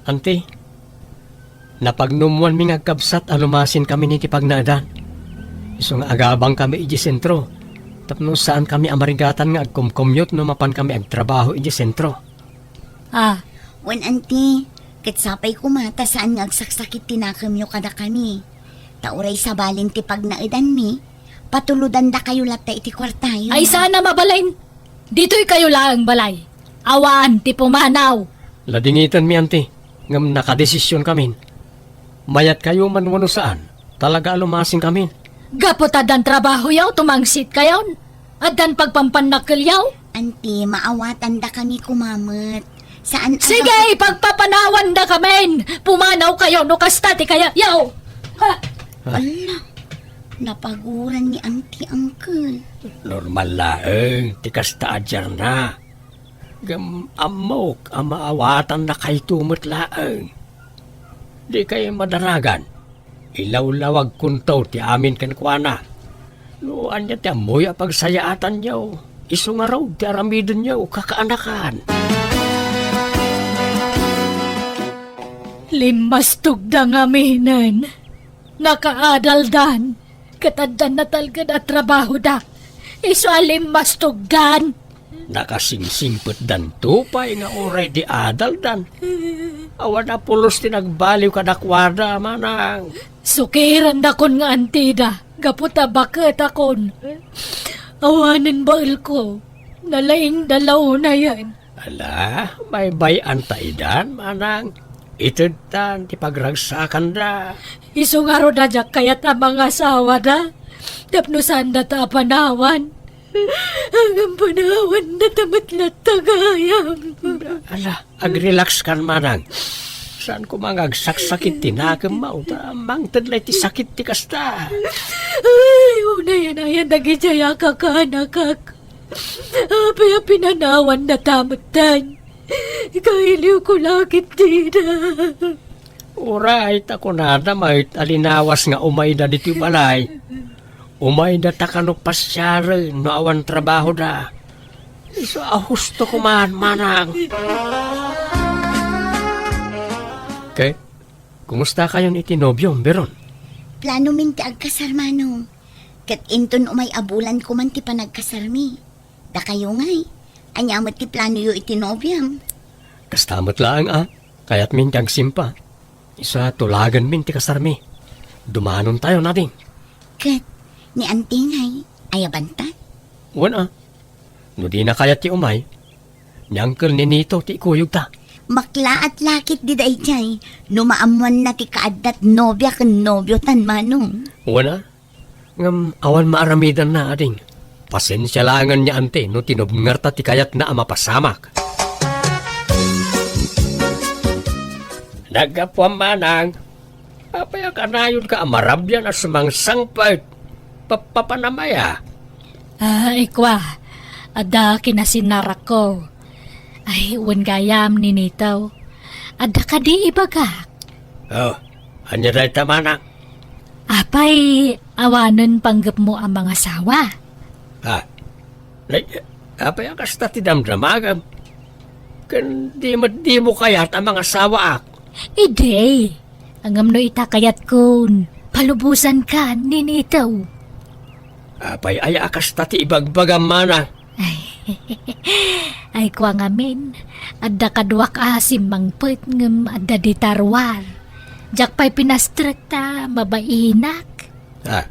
Anti, napagnummuanmi nga agkabsat a lumasinkami iti pagnaedan. Isu nga agabangkami iti sentro, tapno saankami a marigatan nga agkumkumyot no mapankami agtrabaho iti sentro. Ah. Wen, anti, ket sapay koma ta saan nga agsaksakit ti nakemyo kadakami. Ta uray sabalen ti pagnaedanmi, patulodandakayo latta iti kuartayo. Ay, saan a mabalin! Ditoykayo laeng balay. Awan ti pumanaw. Ladingitenmi, anti, ngem nakadesisionkamin. Mayatkayo man wenno saan, talaga a lumasinkamin. Gapu ta addan trabahoyo, tumangsitkayon. Addan pagpampannakkelyo. Anti, maawatandakami koma met. Saan a Sige, ipagpapanawandakamin. Pumanawkayo no kasta ti kayatyo. Ha? Ala, napaguran ni Anti, Uncle. Normal laeng ti kasta a diarna. Ngem ammok a maawatannakayto met laeng. Dikay madaragan. Ilawlawagkonto ti amin kenkuana. No ania ti ammoyo a pagsayaatanyo, isu ngarud ti aramidenyo, kakaanakan. Limmastogda ngaminen. Nakaadaldan. Ket addan natalged a trabahoda. Isu a limmastogdan. Nakasingsingpetdanto pay nga uray di adaldan. Awan a pulos ti nagbaliw kadakuada, manang. Sukirandakon nga antida, gapu ta baketakon. Awanen baelko, nalaingda la unayen. Ala, baybay-anta idan, manang. Itedtan ti pagragsakanda. Isu ngarud a diak kayat a mangasawada, tapno saandata a panawan. Ngem panawandata met latta gayam. Ala, agrelaxkan, manang. Saan koma nga agsaksakit ti nakemmo, ta mangted la iti sakit ti kasta. Ay, unay-unayan dagiti a kakaanakak. Apay a pinanawandata metten? Kailiwko la ketdida. Uray ta kunada met a linawas nga umayda ditoy balay. Umayda ta kano pasiaren no awan trabahoda. Isu a husto koman, manang. Ket, kumustakayon iti nobiom, Beron? Planomin ti agkasar, manong. Ket inton umay a bulan koman ti panagkasarmi. Dakayo ngay, ania met ti planoyo iti nobiam? Kasta met laeng a, kayatmin ti agsimpa. Isu a tulagenmin ti kasarmi. Dumanontayon, ading. Ket, ni Anti ngay, ayabanta? Wen a, no dina kayat ti umay, ni Uncle Ninito ti ikuyogta. Maklaat la ketdi daydiay, no maammoanna ti kaaddat nobia ken nobiotan, manong. Wen a, Ngem awan maaramidanna, ading. Pasensia laengen ni Anti no tinubngerta ti kayatna a mapasamak. Naggapuam, manang. Apay a kanayonka a marabian a sumangsangpet? Pappapanam aya? Ah, ikua, adda kinasinarakko. Ay, wen gayam, Ninito. Adda kadi ibagak? Oh, ania dayta, manang? Apay, awanen panggepmo a mangasawa? Ah, nay, apay a kasta ti damdamagam? Ken di met dimo kayat a mangasawaak? Idi, ngem no ita kayatkon, palubosanka, Ninito. Apay aya a kasta ti ibagbagam, manang? Ay, ay, kua ngamin, adda kaduak a simmangpet ngem adda dita ruar. Diak pay pinastrek ta mabainak. Ah,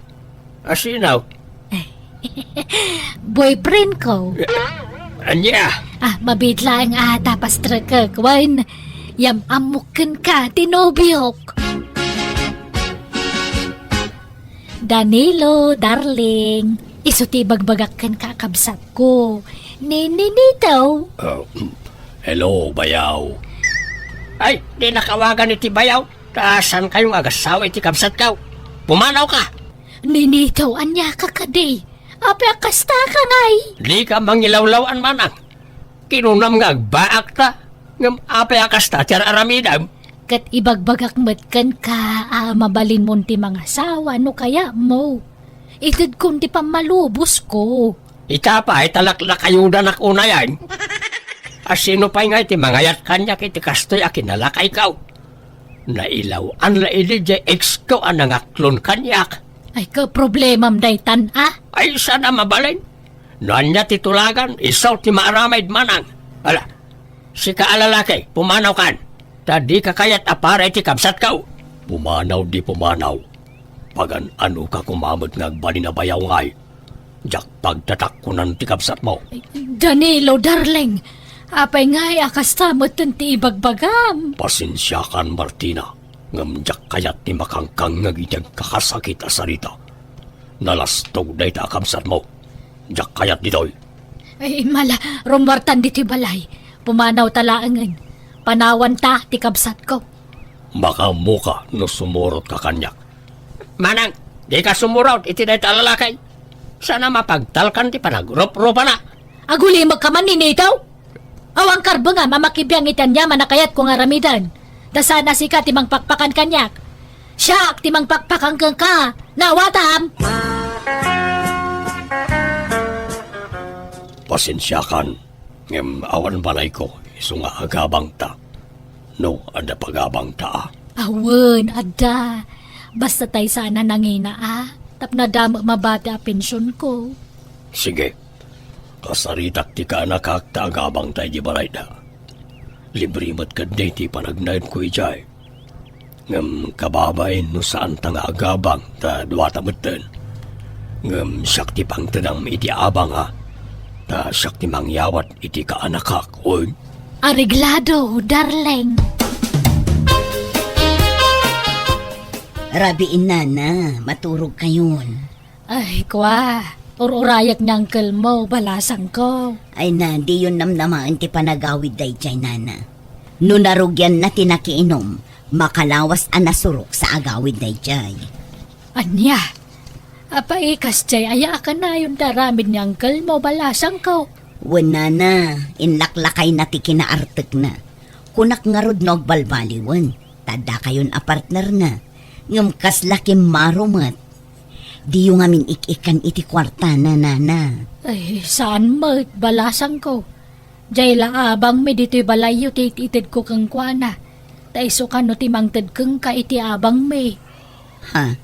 Asino? Boyfriend ko. Ania? Ah, mabiit laeng a ta pastrekek. Wen, yam-ammok kenka ti nobiok. Danilo, darling. Isu ti ibagbagak kenka, kabsatko. Ni Ninito. Ah, hello, bayaw. Ay, dinak awagan iti bayaw. Ta saan kayo nga agasawa iti kabsatko? Pumanawka! Ninito, ania ka kadi? Apay a kasta ka ngay? Dika mangilawlaw-an, manang. Kinunam nga agbaakta, ngem apay a kasta ti ar-aramidem? Ket ibagbagak met kenka a mabalinmon ti mangasawa no kayatmo. Itedkon ti pammalubosko. Ita pay ta laklakayudanak unayen. Asino pay ngay ti mangayat kaniak iti kastoy a kinalakayko? Nailaw-an la idi diay ex ko a nangaklon kaniak. Ay, kaproblemam daytan, a? Ay, saan a mabalin? No ania ti tulagan, isu ti maaramid, manang. Ala, sika a lalaki, pumanawkan. Ta dika kayat a para iti kabsatko. Pumanaw di pumanaw. Pagan-anoka koma met nga agbalin a bayaw ngay. Diak pagtatakkonan ti kabsatmo. Danilo, darling, apay ngay a kasta metten ti ibagbagam? Pasensiakan, Martina, ngem diak kayat ti makangkangngeg iti agkakasakit a sarita. Nalastog dayta a kabsatmo. Diak kayat ditoy. Ay, mala, rummuartan ditoy balay. Pumanawta laengen. Panawanta ti kabsatko. Makaammoka no sumurotka kaniak. Manang, dika sumurot iti dayta a lalaki. Saan a mapagtalkan ti panagruprupana. Agulimekka man, Ninito? Awan karbengam a makibiang iti aniaman a kayatko nga aramiden. Ta saan a sika ti mangpakpakan kaniak. Siak ti mangpakpakan kenka. Nawatam? Pasensiakan. Ngem awan balayko, isu nga agabangta. No adda pagabangta, a? Awen, adda. Basta tay saan a nangina, a? Tapno adda met mabati a pensionko. Sige. Kasaritak ti kaanakak ta agabangta iti balayda. Libre met ketdi ti panagnaedko idiay. Ngem kababain no saanta nga agabang ta duata metten. Ngem siak ti pangtedam iti abang, a, ta siak ti mangyawat iti kaanakak, oy. Areglado, darling. Rabii, nana, maturogkayon. Ay, kua, ur-urayak ni uncle mo, balasangko. Ay na, diyon namnamaen ti panagawid daydiay, nana. No narugianna ti nakiinom, makalawas a nasurok sa agawid daydiay. Ania? Apay, kasdiay aya a kanayon ti aramid ni uncle mo, balasangko? Wen, nana, inlaklakayna ti kinaartekna. Kunak ngarud no agbalbaliwen, ta addakayon a partnerna. Ngem kasla kimmaro met. Diyo ngamin ik-ikkan iti kuartana, nana. Ay, saan met, balasangko. Diay la abangmi ditoy balayyo ti it-itedko kenkuana. Ta isu kano ti mangted kenka iti abangmi. Ha?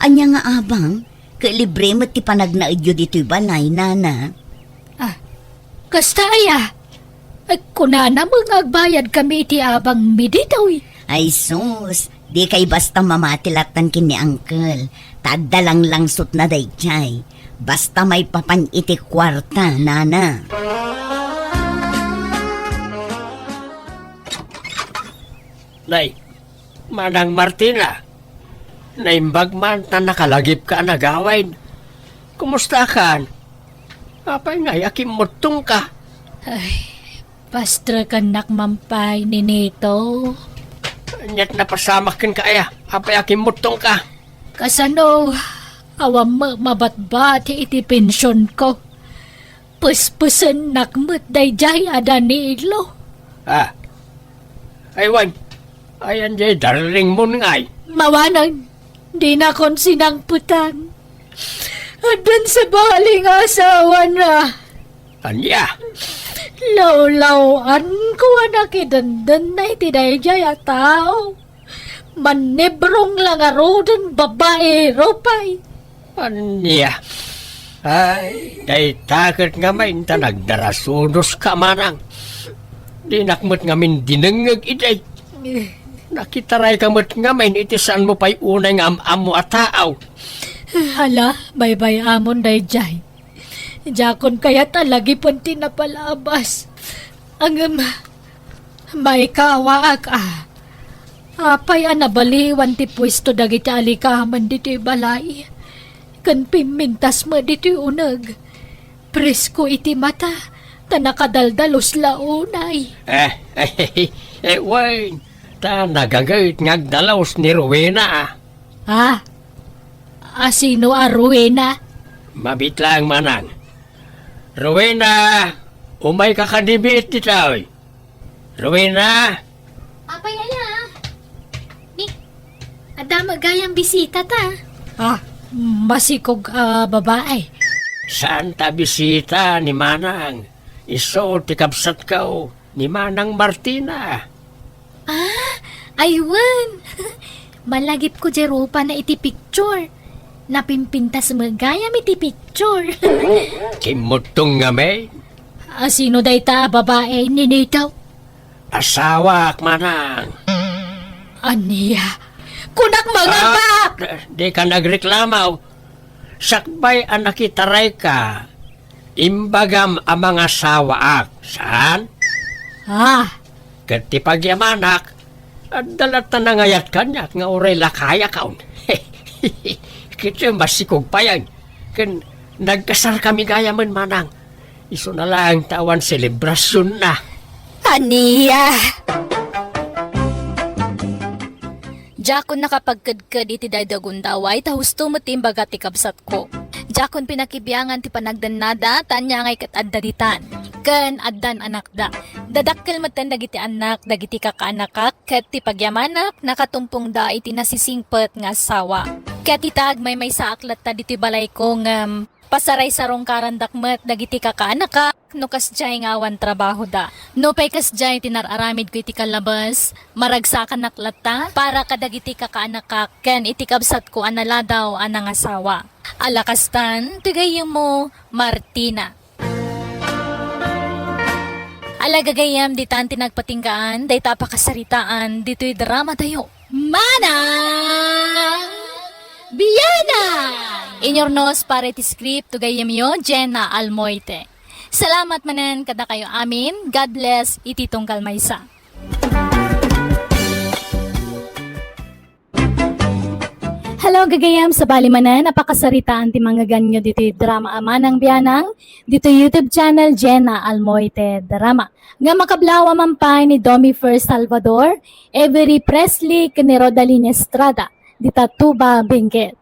Ania nga abang? Ket libre met ti panagnaedyo ditoy balay, nana. Ah, kasta aya? Ay, kunana met nga agbayadkami iti abangmi ditoy. Ay sus, dikay basta mamati lattan ken ni uncle, ta adda langlangsotna daydiay. Basta maipapan iti kuarta, nana. Nay, Manang Martina, naimbag man ta nakalagipka a nagawid. Kumustakan? Apay ngay a kimmuttongka? Ay, pastrekennak man pay, Ninito. Ania't napasamak kenka aya? Apay a kimmuttongka? Kasano, awan met mabatbati iti pensionko. Pespesennak met daydiay a Danilo. Ah. Ay, wen. Ayan jay darling mon ngay. Mawanen, dinakon sinangpetan. Addan sabali nga asawana. Ania? Lawlaw-anko a nakidendennay ti daydiay a tao. Mannibrong la ngaruden, babaero pay. Ania? Ay, dayta ket ngamin ta nagdarasunoska, manang. Dinak met ngamin dinengngeg idi. Nakitarayka met ngamin iti saanmo pay unay nga am-ammo a tao. Hala, baybay-amon daydiay. Diakon kayat a lagipen ti napalabas. Ngem, maikaawaak a. Apay a nabaliwan ti puesto dagiti alikamen ditoy balay? Ken pimmintas met ditoy uneg. Presko iti mata, ta nakadaldalus la unay. Eh, eh, eh, wen, ta nagaget nga agdalus ni Rowena. Ah, asino a Rowena? Mabit laeng, manang. Rowena, umayka kadi met ditoy. Rowena! Apay aya? Ni, adda met gayam bisita ta. Ah, masikog a babae. Saan ta bisita ni Manang? Isu ti kabsatko, ni Manang Martina. Ah, ay wen. Malagipko diay rupana iti picture. Napimpintas met gayam iti picture. Kimmutong ngamin. Asino dayta a babae, Ninito? Asawaak, manang. Ania? Kunak, mangabak! Ah, di ka nagreklamo. Sakbay a nakitarayka, imbagam a mangasawaak, saan? Ah. Ket ti pagyamanak, adda latta nangayat kaniak nga uray lakayakon. Ket masikog payen, ken nagkasarkami gayamen, manang. Isuna laeng ta awan selebrasionna. Ania? Diakon nakapagkedked iti daydi a gundaway ta husto met ti imbaga ti kabsatko. Diakon pinakibiangan ti panagdannada ta ania ngay ket adda ditan. Ken addan anakda. Dadakkel metten dagiti annak dagiti kakaanakak ket ti pagyamanak nakatumpongda iti nasisingpet nga asawa. Ket ita agmaymaysaak latta ditoy balayko ngem pasaraysarungkarandak met dagiti kakaanakak no kasdiay nga awan trabahoda. Nupay kasdiay ti nar-aramidko iti kallabes, maragsakanak latta para kadagiti kakaanakak ken iti kabsatko a naladaw a nangasawa. Ala kastan, ti gayyemmo, Martina. Ala gagayyem, ditan ti nagpatinggaan dayta a pakasaritaan ditoy dramatayo. Manang Bianang! Inurnos para iti script, ti gayyemyo, Jenna Almoite. Salamat manen kadakayo amin. God bless iti tunggal maysa. Hello, gagayyem, sabali manen a pakasaritaan ti mangngegannyo ditoy drama a Manang Bianang, ditoy YouTube channel Jenna Almoite Drama. Nga makablawa man pay ni Domi Fer Salvador, Avery Presley, ken ni Rodalyn Estrada, dita Tuba, Benguet.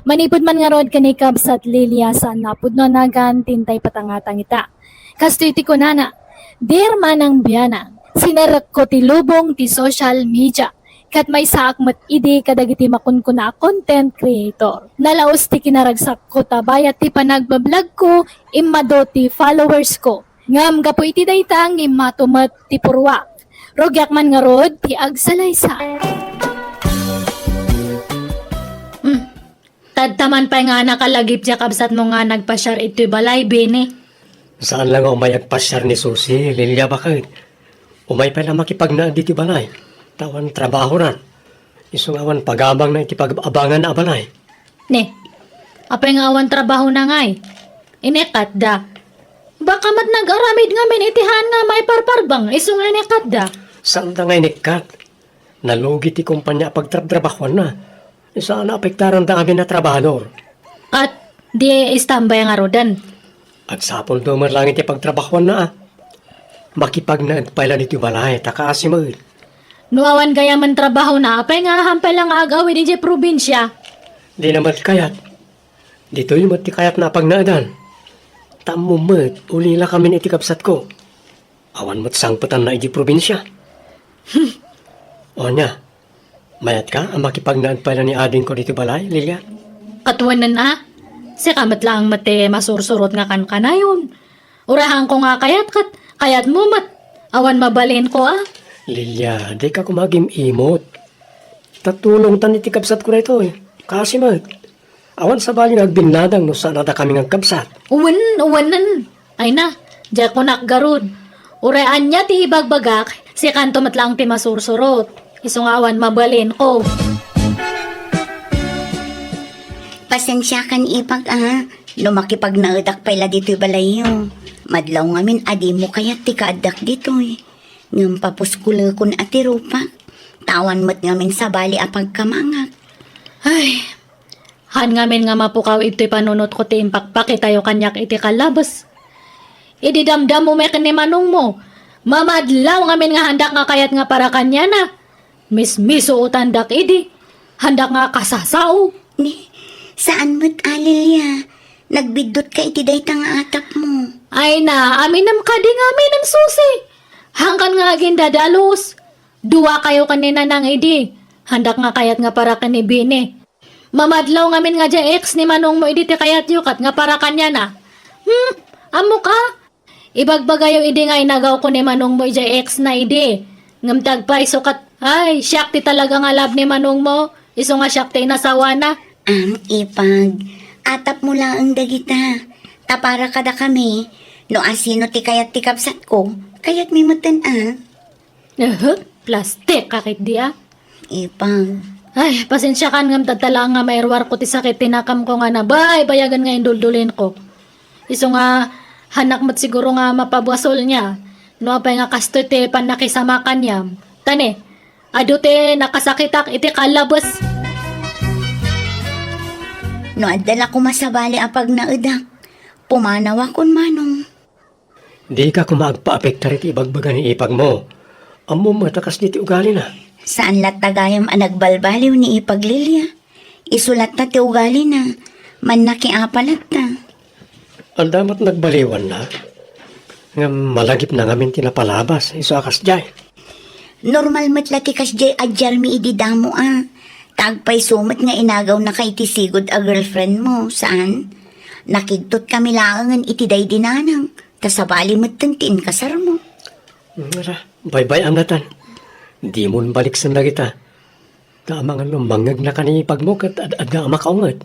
Manipud man ngarud ken ni kabsat Lilia saan napudno a nagan ti intay patangatang ita. Kastoy ti kunana, "Dear Manang Bianang, sinerekko ti lubong ti social media, ket maysaak met idi kadagiti makunkuna a content creator. Nalaus ti kinaragsakko ta bayat ti panagbablogko, immadu ti followersko. Ngem gapu iti dayta, ngimmato met ti purruak. Rugiak man ngarud ti agsalaysa." Hmm. Tadta man pay nga nakalagip diay kabsatmo nga nagpasiar itoy balay, Bini. Saan la nga umay agpasiar ni Susi, Lilia, baket. Umay pay la makipagnaed iti balay. Ta awan trabahonan. Isu nga awan pagabangna iti pag-abangan a balay. Ne, apay nga awan trabahona ngay? Inekkatda. Baka met nag-aramid ngamin iti haan nga maiparparbeng, isu nga inekkatda. Saanda nga inekkat. Nalugi ti kompania a pagtrabtrabahuanna. Saan a apektaranda amin a trabahador. Ket di istambay ngaruden. Agsapulto met laeng iti pagtrabahuanna a. Makipagnaed pay la ditoy balay, ta kaasi met. No awan gayamen trabahona, apay nga ahan pay la nga ag-awid idiay probinsia? Dina met kayat. Ditoy met ti kayatna a pagnaedan. Ta ammom met, ulilakamin iti kabsatko. Awan met sangpetanna idiay probinsia. Hmm. O ania, mayatka a makipagnaed pay la ni adingko ditoy balay, Lilia? Ket wen a, sika met laeng met ti masursurot nga kankanayon. Uray haanko nga kayat ket kayatmo met. Awan mabalinko a. Lilia, dika koma agim-imot. Ta tulongtan iti kabsatko daytoy. Kaasi met. Awan sabali nga agbinnadang no saan a dakami nga agkabsat. Wen, wenen. Ay na, diak kunak garud. Uray ania ti ibagbagak, sikanto met laeng ti masursurot. Isu nga awan mabalinko. Pasensiakan, Ipag, a, no makipagnaedak pay la ditoy balayyo. Madlaw ngamin a dimo kayat ti kaaddak ditoy. Ngem papuskolekon a ti rupak. Awan met ngamin sabali a pagkamangak. Ay, han ngamin nga mapukaw itoy panunotko ti impakpakitayo kaniak iti kalabes. Idi damdamo met ni manongmo, mamadlaw ngamin nga handak nga kayat nga para kaniana. Mismisuotandak idi. Handak nga kasasao. Ni, saan met a, Lilia? Nagbiddutka iti dayta nga atapmo. Ay na, aminem kadi ngamin, Susi. Hangkan nga agindadalus. Duakayo ken ni Nanang idi. Handak nga kayat nga para ken ni Bini. Mamadlaw ngamin nga diay ex ni manongmo idi ti kayatyo ket nga para kaniana. Hmm, ammok a? Ibagbagayo idi nga inagawko ni manongmo idiay ex na idi. Ngem ti agpayso ket, ay, siak ti talaga nga love ni manongmo. Isu nga siak ti inasawana. Am, Ipag, atapmo laeng dagita. Ta para kadakami, no asino ti kayat ti kabsatko, kayatmi metten a. Aha, plastik ka ketdi a. Ipag. Ay, pasensiakan ngem dadta laeng nga mairuarko ti sakit ti nakamko nga nabaybayagen nga induldulinko. Isu nga, hanak met siguro nga mapabuasolnia. No apay nga kastoy ti pannakisama kaniam. Ta ne, adu ti nakasakitak iti kalabes. No adda la koma sabali a pagnaedak, pumanawakon manong. Dika koma agpaapektar iti ibagbaga ni ipagmo. Ammom met a kasdi ti ugalina. Saan latta gayam a nagbalbaliw ni Ipag, Lilia. Isu latta ti ugalina. Mannakiapa latta. Adda met nagbaliwanna. Ngem malagipna ngamin ti napalabas. Isu a kasdiay. Normal met la ti kasdiay a diarmi idi damo a. Ta agpayso met nga inagawnaka iti sigud a girlfriendmo, saan? Nakigtotkami laengen iti daydi nanang. Ta sabali metten ti inkasarmo. Ngara, baybay-am latan. Dimon baliksen dagita. Ta amangan no mangngegna ken ni ipagmo ket ad-adda a makaunget.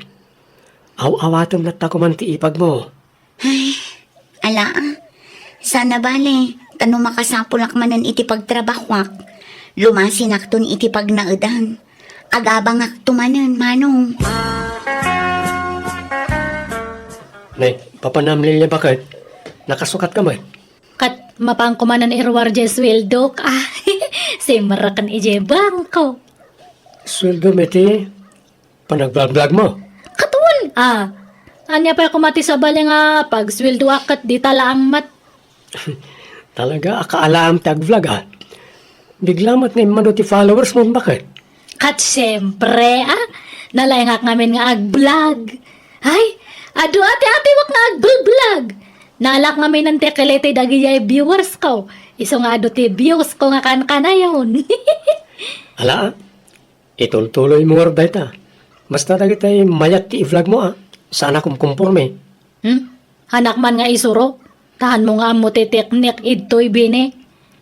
Aw-awatem latta koman ti ipagmo. Ay, ala a. Saan a bale, ta no makasapulak manen iti pagtrabahoak, lumasinakton iti pagnaedan. Agabangakto manen, manong. Ne, papanam, Lilia, baket? Nakasukat ka met? Ket mapanko manen iruar diay sueldok. Ah, simreken idiay bangko. Sueldo met ti panagblagblagmo? Ket wen, ah. Ania pay koma ti sabali nga pagsueldoak ket dita laeng met? Talaga, akaalaam ti agvlog, ah. Bigla met nga immadu ti followers mo, baket? Ket siempre, ah. Nalaingak ngamin nga agvlog. Ay, adu ati-atiwak nga agvlog. Naalak ngamin ti kiliti dagiti viewers ko. Isu nga adu ti views ko nga kankanayon. Ala, ah. Itultuloy mo ngarud dayta. Basta dagitay mayat ti i-vlog mo, ah. Saan a kumkumporme. Hmm? Hanak man nga isuro. Tahan mo nga ammo ti teknik idtoy bini.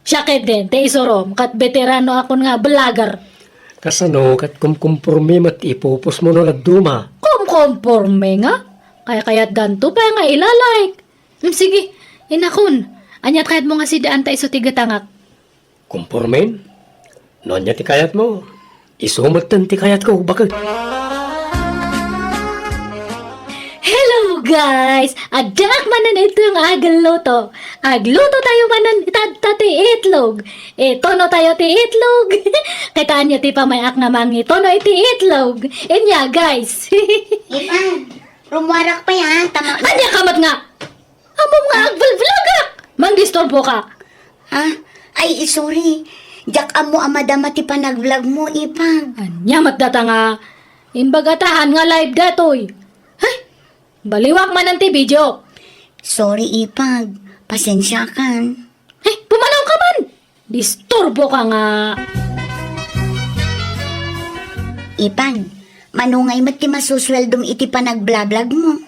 Siya ketdin, ti isurom, kat veterano akon nga vlogger. Kasano, kat kumkumporme met ti ipupos mo no dadduma? Kumkumporme nga? Kayatdanto pay nga ilalike. Hmm, sige, inakon. Ania ti kayat mo nga sidaan ta isu ti gatangak? Kumpormen? No ania ti kayatmo, isu metten ti kayatko, baket. Hello, guys! Addaak manen ito nga agluto. Agluto tayo manen itatta ti itlog. Itono tayo ti itlog. Kitaenyo ti pamay-ak nga mangitono iti itlog. Inya, guys. Ipag, rumuarak pay, ha? Tama. Ania ka met nga? Ammom nga agvlog-vlogak! Mangdisturbo ka! Ha? Ay, sorry. Diak ammo a madama ti panagvlog mo, Ipag. Ania met data nga imbagatahan nga live datoy? Hay! Baliwak manen ti video. Sorry, Ipag. Pasensiakan. Hay, pumanaw ka man! Disturbo ka nga! Ipag, manungay met ti masusueldom iti panagblablag mo?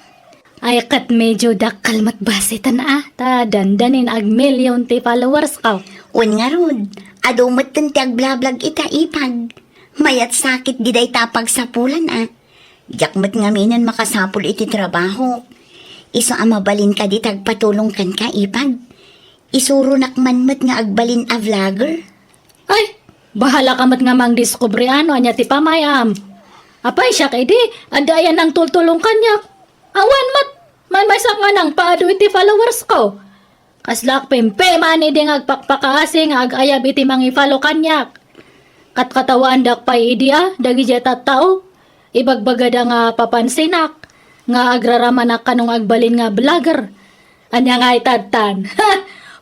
Ay, ket medyo dakkel met basiten a, ta dandanin agmillion ti followers ko. Wen ngarud, adu metten ti agblablag ita, Ipag. Mayat sakit di dayta a pagsapulan a. Diak met ngaminen makasapul iti trabaho. Isu a mabalin kadi ti agpatulong kenka, Ipag. Isuronak man met nga agbalin a vlogger. Ay, bahala ka met nga mangdiskubre a no ania ti pamayam. Apay, siak idi, adda aya nangtultulong kaniak? Awan met, maymaysak nga nangpaadu iti followers ko. Kaslaak pimpiman idi nga agpakpakaasi nga agayab iti mangi-follow kaniak. Katkatawaandak pay idi a, dagidiay tattao. Ibagbagada nga papansinak, nga agraramanak kano nga agbalin nga vlogger. Ania nga itattan? Ha!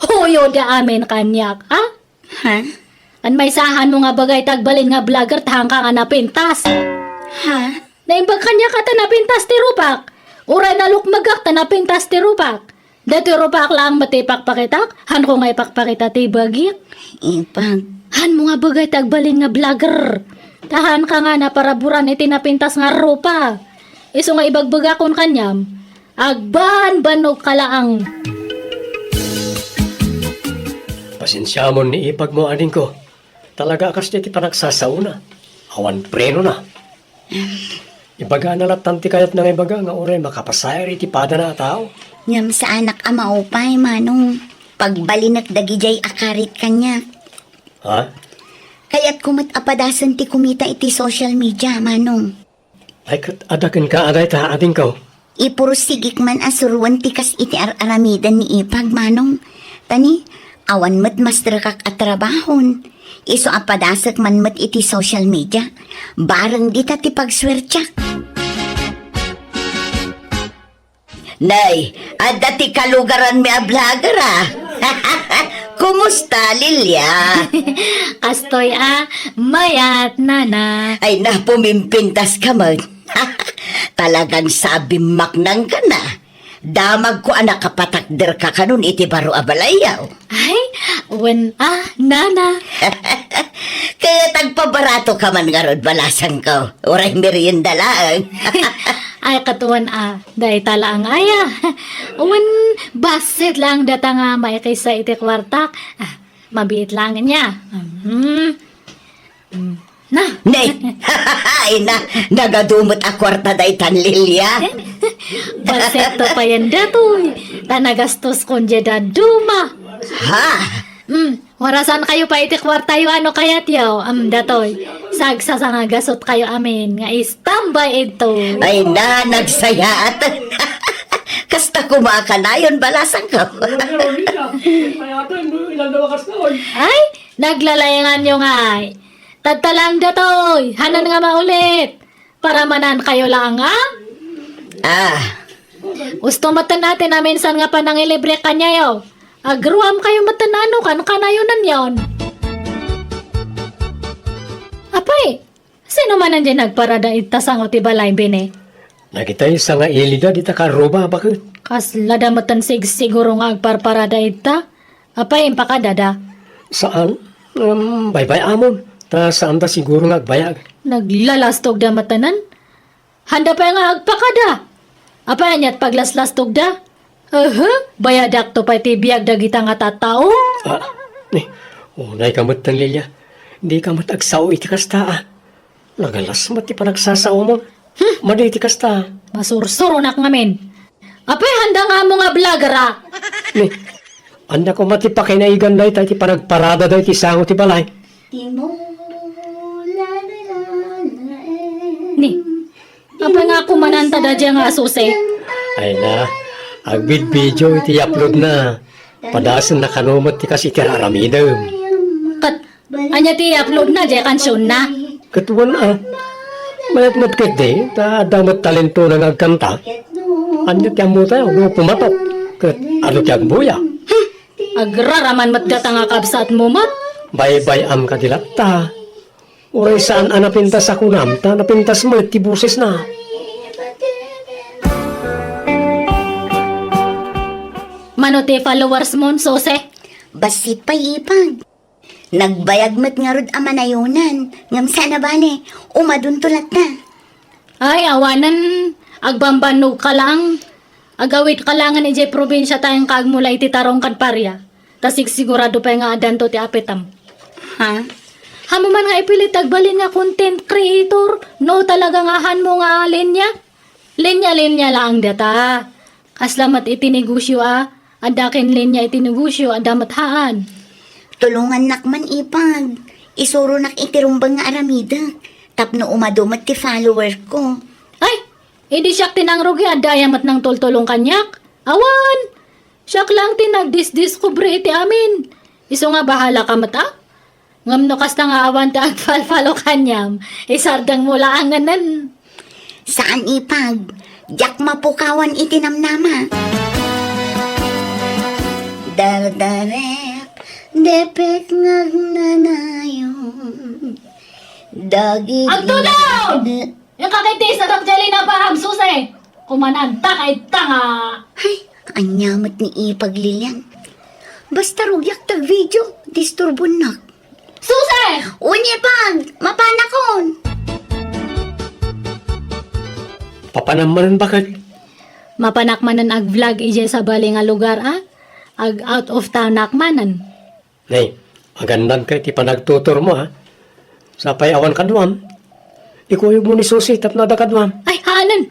Huyoda amin kaniak, ha? Ha? An maysaanmo nga bagay ti agbalin nga vlogger, ta haanka nga napintas. Ha? Naimbag kaniak a ta napintas ti rupak. Uray nalukmegak ta napintas ti rupak. Datoy rupak laeng met ti ipakpakitak, haanko nga ipakpakita ti bagiak. Ipag. Haanmo nga bagay ti agbalin nga vlogger. Ta haanka nga naparaburan iti napintas nga rupa. Isu nga ibagbagakon kaniam, agbanbanogka laeng. Pasensiamon ni ipagmo, adingko. Talaga a kasdi ti panagsasaona. Awan prenona. Ibagana lattan ti kayatna nga ibaga nga uray makapasayaat iti padana a tao. Ngem saanak a maupay, Manong. Pagbalinek dagidiay a karit kaniak. Ha? Kayatko met a padasen ti kumita iti social media, Manong. Ay, ket adda kenka a dayta, adingko. Ipursigik man a suroen ti kas iti ar-aramiden ni Ipag, Manong. Ta ni, awan met masterkak a trabahon. Isu a padasek man met iti social media. Bareng dita ti pagsuertiak. Nay, adda ti kalugaranmi a vlogger, a. Kumusta, Lilia? Kastoy a, mayat, nana. Ay, napumimpintas ka met. Talagang sabimmaknang ka na. Damagko a nakapatakder ka kanon iti baro a balayyo. Ay, wen a, nana. Ket agpabarato ka man ngarud, balasangko. Uray merienda laeng. Ay, ket wen a, dayta laeng aya. Wen, bassit laeng data nga maikisa iti kuartak. Ah, mabiit laeng ania. Mhm. Mm. Na. Ne. Ay na, nagadu met a kuarta daytan, Lilia. Bassit to payen datoy. Ta nagastoskon diay dadduma. Ha? Mm. Warasan kayo pay iti kuartayo a no kayatyo. Am, datoy. Sagsasangagasot kayo amin nga istambay idto. Ay na, nagsayaat. Kasta koma a kanayon, balasangko. Ay, naglalayanganyo ngay. Tatta laeng datoy, hanan nga maulit. Paramanan kayo laeng, a? Ah. Usto met a ti naminsan nga panangilibre kaniayo. Agruam kayo met a no kankanayo nanyon. Apay, sino manen diay nagparada ita sango ti balay, bine? Nagitay sa nga ilida dita karruba, baket. Kasla da met sigsiguro nga agparparada ita. Apay, impakadada? Saan? Em, baybay-amon. Ta saan da siguro nga agbayag. Naglalastog da matanan? Handa pay nga agpakada? Apay, aniat paglaslastog da? Aha, bayadak to pay ti biag dagita nga tattao? Ah, ni, unay ka met, Lilia. Di ka met agsao iti kasta, a. Nagalas met ti panagsasaomon. Hmm. Madi ti kasta. Masursuronak ngamin. Apay, handa nga ammo nga vlogger, a? Ni, anda ko mati pakinaigan dayta iti panagparada dayta ti sango ti balay. Ni, apay nga kumananta da dia nga asuse? Ay na, agbidbidio iti upload na. Padasen na kano met ti kas iti aramidem. Ket Ania ti i-upload na, diay kansionna? Ket wen a. Mayat met ketdi, ta adda met talentona nga agkanta. Ania ti ammotayo no pumatok? Ket adu ti agbuya? Hmm. Agraraman met data nga kabsatmo met. Baybay-am kadi latta. Uray saan a napintas a kunam, ta napintas met ti bosesna. Mano ti followers mo, Sose? Bassit pay, Ipag. Nagbayag met ngarud a manayonan, ngem saan a bale, umadunto latta. Ay, awanen, agbambannog ka laeng. Agawid ka laengen idiay probinsia ta inka agmula iti tarong ken paria. Ta sigsigurado pay nga addanto ti apitem. Ha? Haanmo man nga ipilit agbalin nga content creator, no talaga nga haanmo nga linya? Linya-linya laeng data. Kasla met iti negosio a, adda ken linya iti negosio, adda met haan. Tulongannak man, Ipag. Isuronak iti rumbeng nga aramidek. Tapno umadu met ti follower ko. Ay, idi siak ti nangrugi, adda aya met nangtultulong kaniak? Awan! Siak lang ti nagdisdiskubre iti amin. Isu nga bahala ka met, a? Ngem no kasta nga awan ti agfollow-follow kaniam, isardengmo laengen. Saan, ipag. Diak mapukawan iti namnama. Dardarek, depek nga agnanayon. Dagiti Agtulong! Ikakitis na dakjali na ba, Susi? Kumananta kay tanga. Ay, ania met ni ipag, Lilian. Basta rugiak ta video, disturbonnak. Susi! Wen, ipag, mapanakon. Papanam manen, baket? Mapanak manen ag-vlog idiay sabali nga lugar, a? Ag-out of town-ak manen. Nay, agannad kay ti panagtuturmo, a? Sapay awan kaduam. Ikuyogmo ni Susi tapno adda kaduam. Ay, haanen!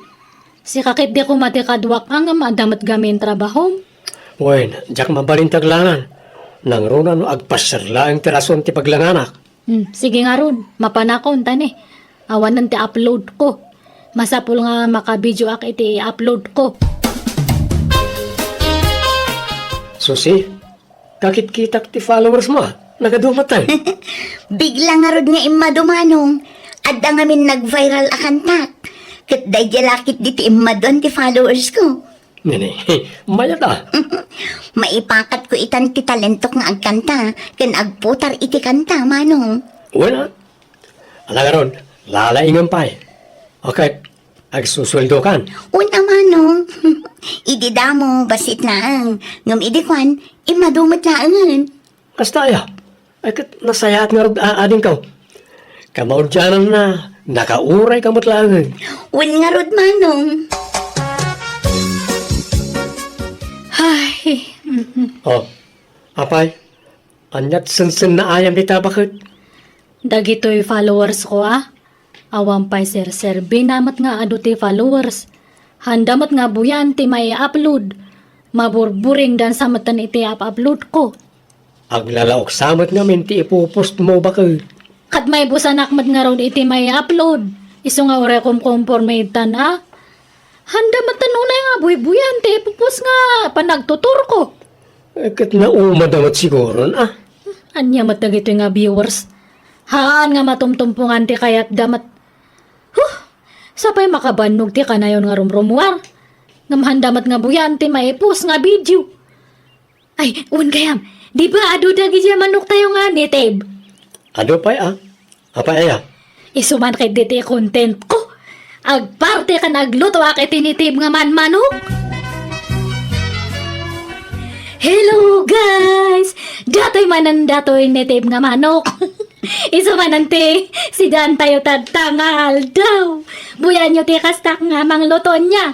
Sika ket di koma ti kaduak, a, ngem adda met gamin trabahom. Wen, diak mabalin ti aglangan. Nangruna no agpasiar laeng ti rason ti paglanganak. Hmm, sige ngarud, mapanakon, ta ne, awanen ti upload ko. Masapul nga makabideoak iti i-upload ko. Susi, kakitkitak ti followers mo, a. Nagadu met, a. Bigla ngarud nga immadu, Manong. Adda ngamin nag-viral a kantak. Ket daydiay la ketdi ti immaduan ti followers ko. Nini, mayat, a. Maipakat ko itan ti talentok nga agkanta ken agputar iti kanta, Manong. Wen, a. Ala ngarud, lalaingem pay. Ket agsusueldokan. Wen a, Manong. Idi damo, bassit laeng. Ngem idi kuan, immadu met laengen. Kasta aya? Ay, ket nasayaat ngarud a adingko. Kamaudiananna, nakaurayka met laengen. Wen ngarud, Manong. Ay, mm. O, apay, ania ti sensennaayam dita, baket? Dagitoy followers ko, a. Awan pay serserbina met nga adu ti followers. Handa met nga buyan ti mai-upload. Maburburingdansa metten iti up-upload ko. Aglalaoksa met ngamin ti ipu-post mo, baket. Ket maibusanak met ngarud iti mai-upload. Isu nga uray kumkumporme itan, a. Handa metten unay nga buybuyan ti ipu-post nga panagtutur ko. Eh, ket naumada met siguron, a. Ania met dagitoy nga viewers? Haan nga matumtumpongan ti kayatda met. Huh! Sapay makabannog ti kanayon nga rumrumuar. Ngem handa met nga buyan ti mai-post nga video. Ay, wen gayam, di ba adu dagidiay manoktayo nga native? Adu pay, a. Apay aya? Isu man ketdi ti content ko. Agparte ken aglutoak iti native nga manmanok. Hello, guys! Datoy manen datoy native nga manok. Isu manen ti sidaantayo tatta nga aldaw. Buyanyo ti kastak nga mangluto nia.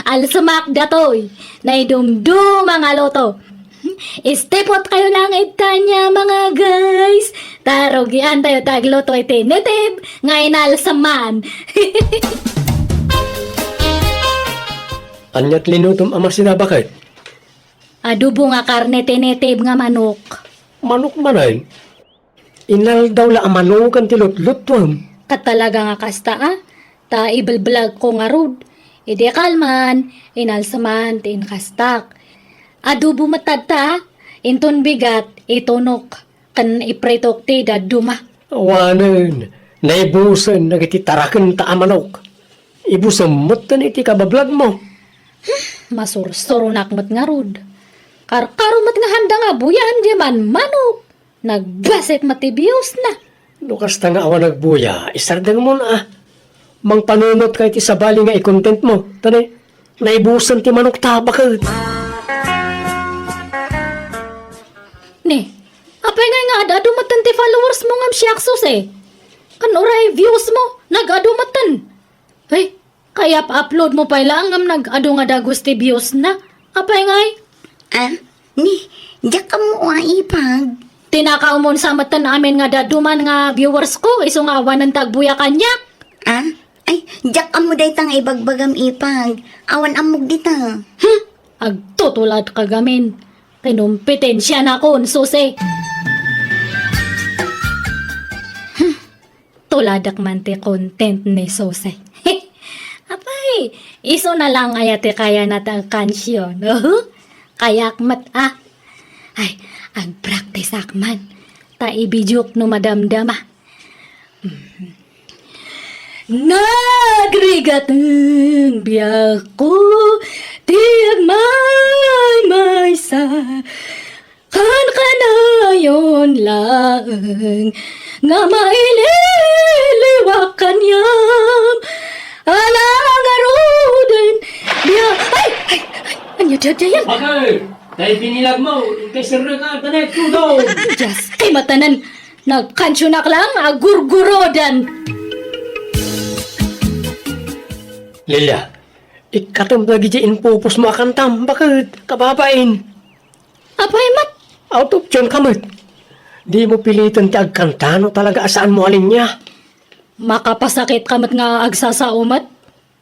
Alsemak datoy. Naidumduma nga luto. Stay put kayo lang ita nia, mga guys. Ta rugiantayo ti agluto iti native nga inalseman. Ania ti linutom a masina, baket? Adobo nga karne ti native nga manok. Manok manen? Inaldaw la a manokan ti lutlutuem. Ket talaga nga kasta, a. Ta ibelblog ko ngarud. Idi kalman, inalseman ti inkastak. Adobo met tatta, a. Inton bigat, itunok, ken ipritok ti dadduma. Awanen, naibusen dagiti tarakenta a manok. Ibusem metten iti kabablog mo. Hmm, masursuronak met ngarud. Karkaro met nga handa nga buyan diay manmanok. Nagbassit met ti views na. No kasta nga awan nagbuya, isardengmon a. Mangpanunotka iti sabali nga i-content mo. Ta ne, naibusen ti manok ta, baket. Ne, apay ngay nga ad-adu metten ti followers mo ngem siak, Susi? Ken uray views mo, nag-adu metten. Ay, kayap-upload mo pay laeng ngem nag-adu nga dagus ti views na. Apay ngay? A, ni, diak ammo a, ipag. Tinakaw mon sa metten amin nga dadduma nga viewers ko, isu nga awanen ti agbuya kaniak. A? Ay, diak ammo dayta nga ibagbagam, ipag. Awan ammok dita. Hmm, agtutulad ka gamin. Kinumpetensianakon, Susi. Hmm. Tuladek man ti content ni Susi. Apay, isuna lang aya ti kayana ti agkansion. Uhu, kayak met a. Ay, agpraktisak man. Ta ibidiok no madamdama. Nagrigat ti biagko, ti agmaymaysa. Kankanayon laeng nga maililiwak kaniam. Ala ngaruden, biya-, ay, ay, ay, ania daydiayen? Bakit? Dahil binilag mo, kay Sir Ricardo na ito daw. Diyos, kay matanan. Nagkansionak lang, agurgurodan. Lilia, ikkatem dagiti impupos mo a kantam, bakit? Kababain. Apay met? Out of tune ka met. Di mo pilitan ti agkanta no talaga a saan mo a linya. Makapasakit ka met nga agsasao met.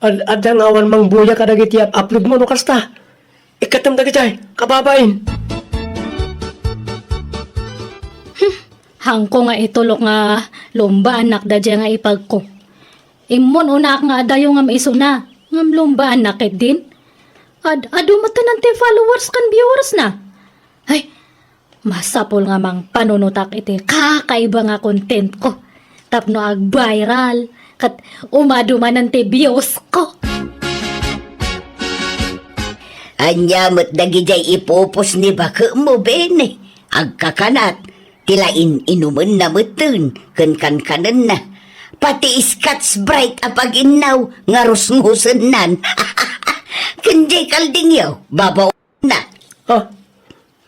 Ad-, adda nga awan mangbuya kadagiti up-, upload mo no kasta. Ikkatem dagiti, kababain. Hmm, hangko nga itulok nga lumbaanak daydiay nga ipagko. Immun unaak nga adayo ngem isuna, ngem lumbaanak ketdin. Ad-, adu met ti followers ken viewers na. Ay, masapul nga mangpanunotak iti kakaiba nga contentko tapno ag-viral ket umadu manen ti viewsko. Ania met dagidiay ipupos ni baketmo, Bene? Agkakanat, ti lain inumenna metten ken kankanenna. Pati Scotch Brite a paginnaw nga rusngusennan. Ken diay kaldingyo, babaw na. Ah,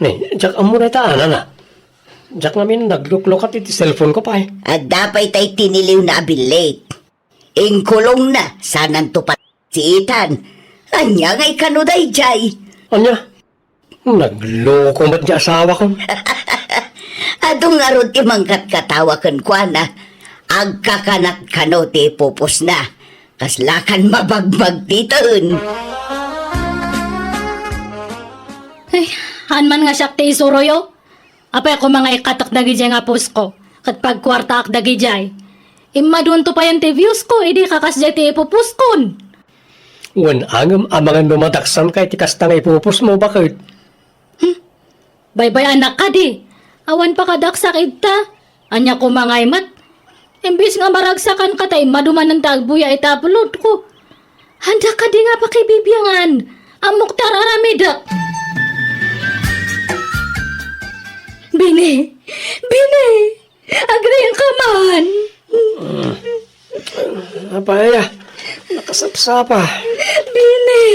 ni, diak ammo dayta, anana. Diak ngamin nagluklukat iti cellphone ko pay. Adda pay tay tiniliwna a billit. Inkulongna, sananto pay siitan. Ania nga ikano daydiay? Ania? Nagloko met ti asawakon. Adu ngarud ti mangkatkatawa kenkuana. Agkakanat kano ti pupusna. Kaslakan mabagmag ditoyen. Ay, haan man nga siak ti isuroyo. Apay koma nga ikkatak dagidiay nga pusko, ket pagkuartaak dagidiay. Immadunto payen ti viewsko, idi kakasdiay ti ipupuskon. Wen angem amangan no madaksanka iti kasta nga ipupusmo, baket? Hmm. Baybay-anak kadi. Awan pakadaksak ita. Ania koma ngay met? Imbes nga maragsakanka ta immadu manen ti agbuya iti uploadko. Anda kadi nga pakibibiangan? Ammok ti ar-aramidek. Bini! Bini! Agriingka man! Apay, nakasapsapa. Bini!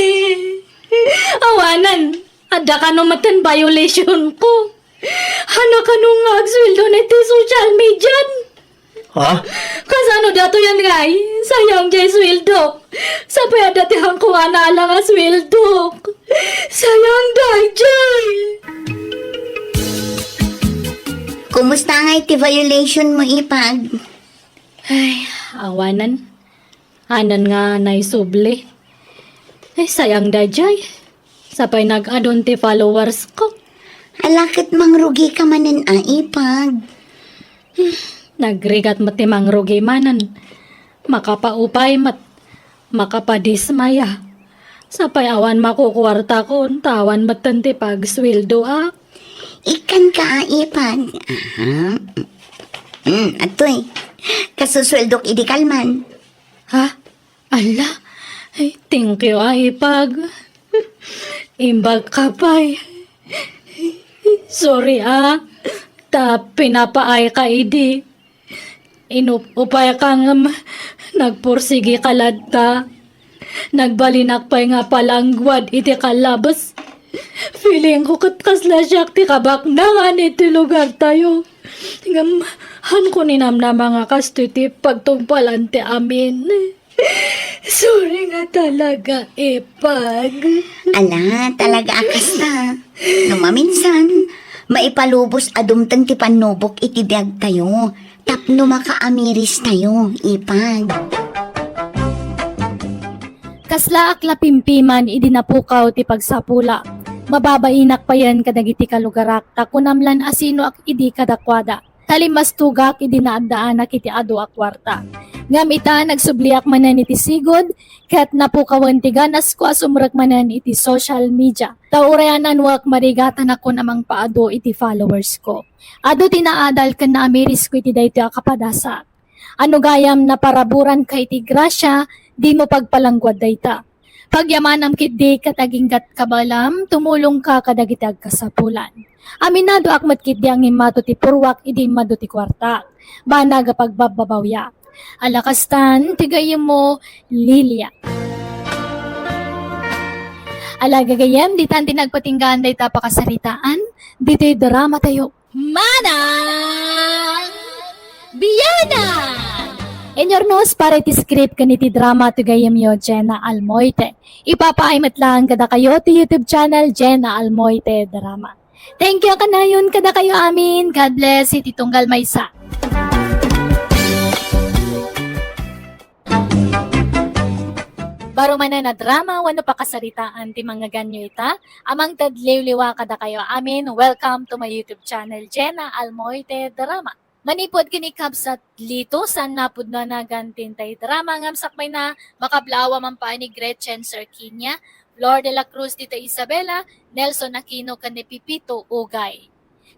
Awanen, adda kano metten violationko. Haan kano nga agsueldo iti social media. Ha? Kasano datoyen ngay? Sayang diay sueldo. Sapay adda ti hangkuana a la nga sueldo. Sayang daydiay. Kumusta ngay ti violation mo, Ipag? Ay, awanen. Haan nga naisubli. Ay, sayang daydiay. Sapay nag-adun ti followers ko. Ala ket mangrugika manen a, Ipag. Hmm, nagrigat met ti mangrugi manen. Makapaupay met. Makapadismaya. Sapay awan makukuartakon, ta awan metten ti pagsueldoak. Ikkanka a, Ipag. Aha. Hmm, atoy. Kasusueldok idi kalman. Ha? Ala, ay, thank you, a, Ipag. Imbag ka pay. Sorry, a. Ta pinapaay ka idi. Inup-upay ka ngem nagpursigi ka latta. Nagbalinak pay nga palangguad iti kalabas. Feeling ko ket kasla siak ti kabaknangan iti lugar tayo. Ngem, haan ko ninamnama nga kastoy ti pagtungpalan ti amin. Sorry nga talaga, Ipag. Ala, talaga a kasta. No maminsan, maipalubos a dumteng ti pannubok iti biag tayo, tapno makaamiris tayo, Ipag. Kasla ak la pimpiman idi napukaw ti pagsapula. Mababainak payen kadagiti kalugarak, ta kunam lan a sinoak idi kadakuada. Ta limmastugak idi naaddaanak iti adu a kuarta. Ngem ita, nagsubliak manen iti sigud, ket napukawen ti ganasko a sumrek manen iti social media. Ta uray a nanuak, marigatanakon a mangpaadu iti followers ko. Adu ti naadal ken naamirisko iti daytoy a kapadasak. Ano gayam, naparaburanka iti grasia, dimo pagpalangguad dayta. Pagyamanam ketdi ket aginggat kabaelam, tumulongka kadagiti agkasapulan. Aminadoak met ketdi a ngimmato ti purruak idi immadu ti kuartak. Banag a pagbabbabawiak. Ala kastan, ti gayyemmo, Lilia. Ala gagayyem, ditan ti nagpatinggaan dayta a pakasaritaan, ditoy drama tayo. Manang Biana! Inyurnos para iti script ken iti drama ti gayyemyo, Jenna Almoite. Ipapaay met laeng kadakayo ti YouTube channel, Jenna Almoite Drama. Thank you kanayon kadakayo amin. God bless iti tunggal maysa. Baro manen a drama wenno pakasaritaan ti mangngeganyo ita, a mangted liwliwa kadakayo amin. Welcome to my YouTube channel, Jenna Almoite Drama. Manipud ken ni Kabsat Lito, saan napudno a nagan ti intay drama ngem sakbayna, makablaaw a mampaay ni Gretchen Serquiña, Flor de la Cruz, Tita Isabela, Nelson Aquino, ken ni Pipito Ugay.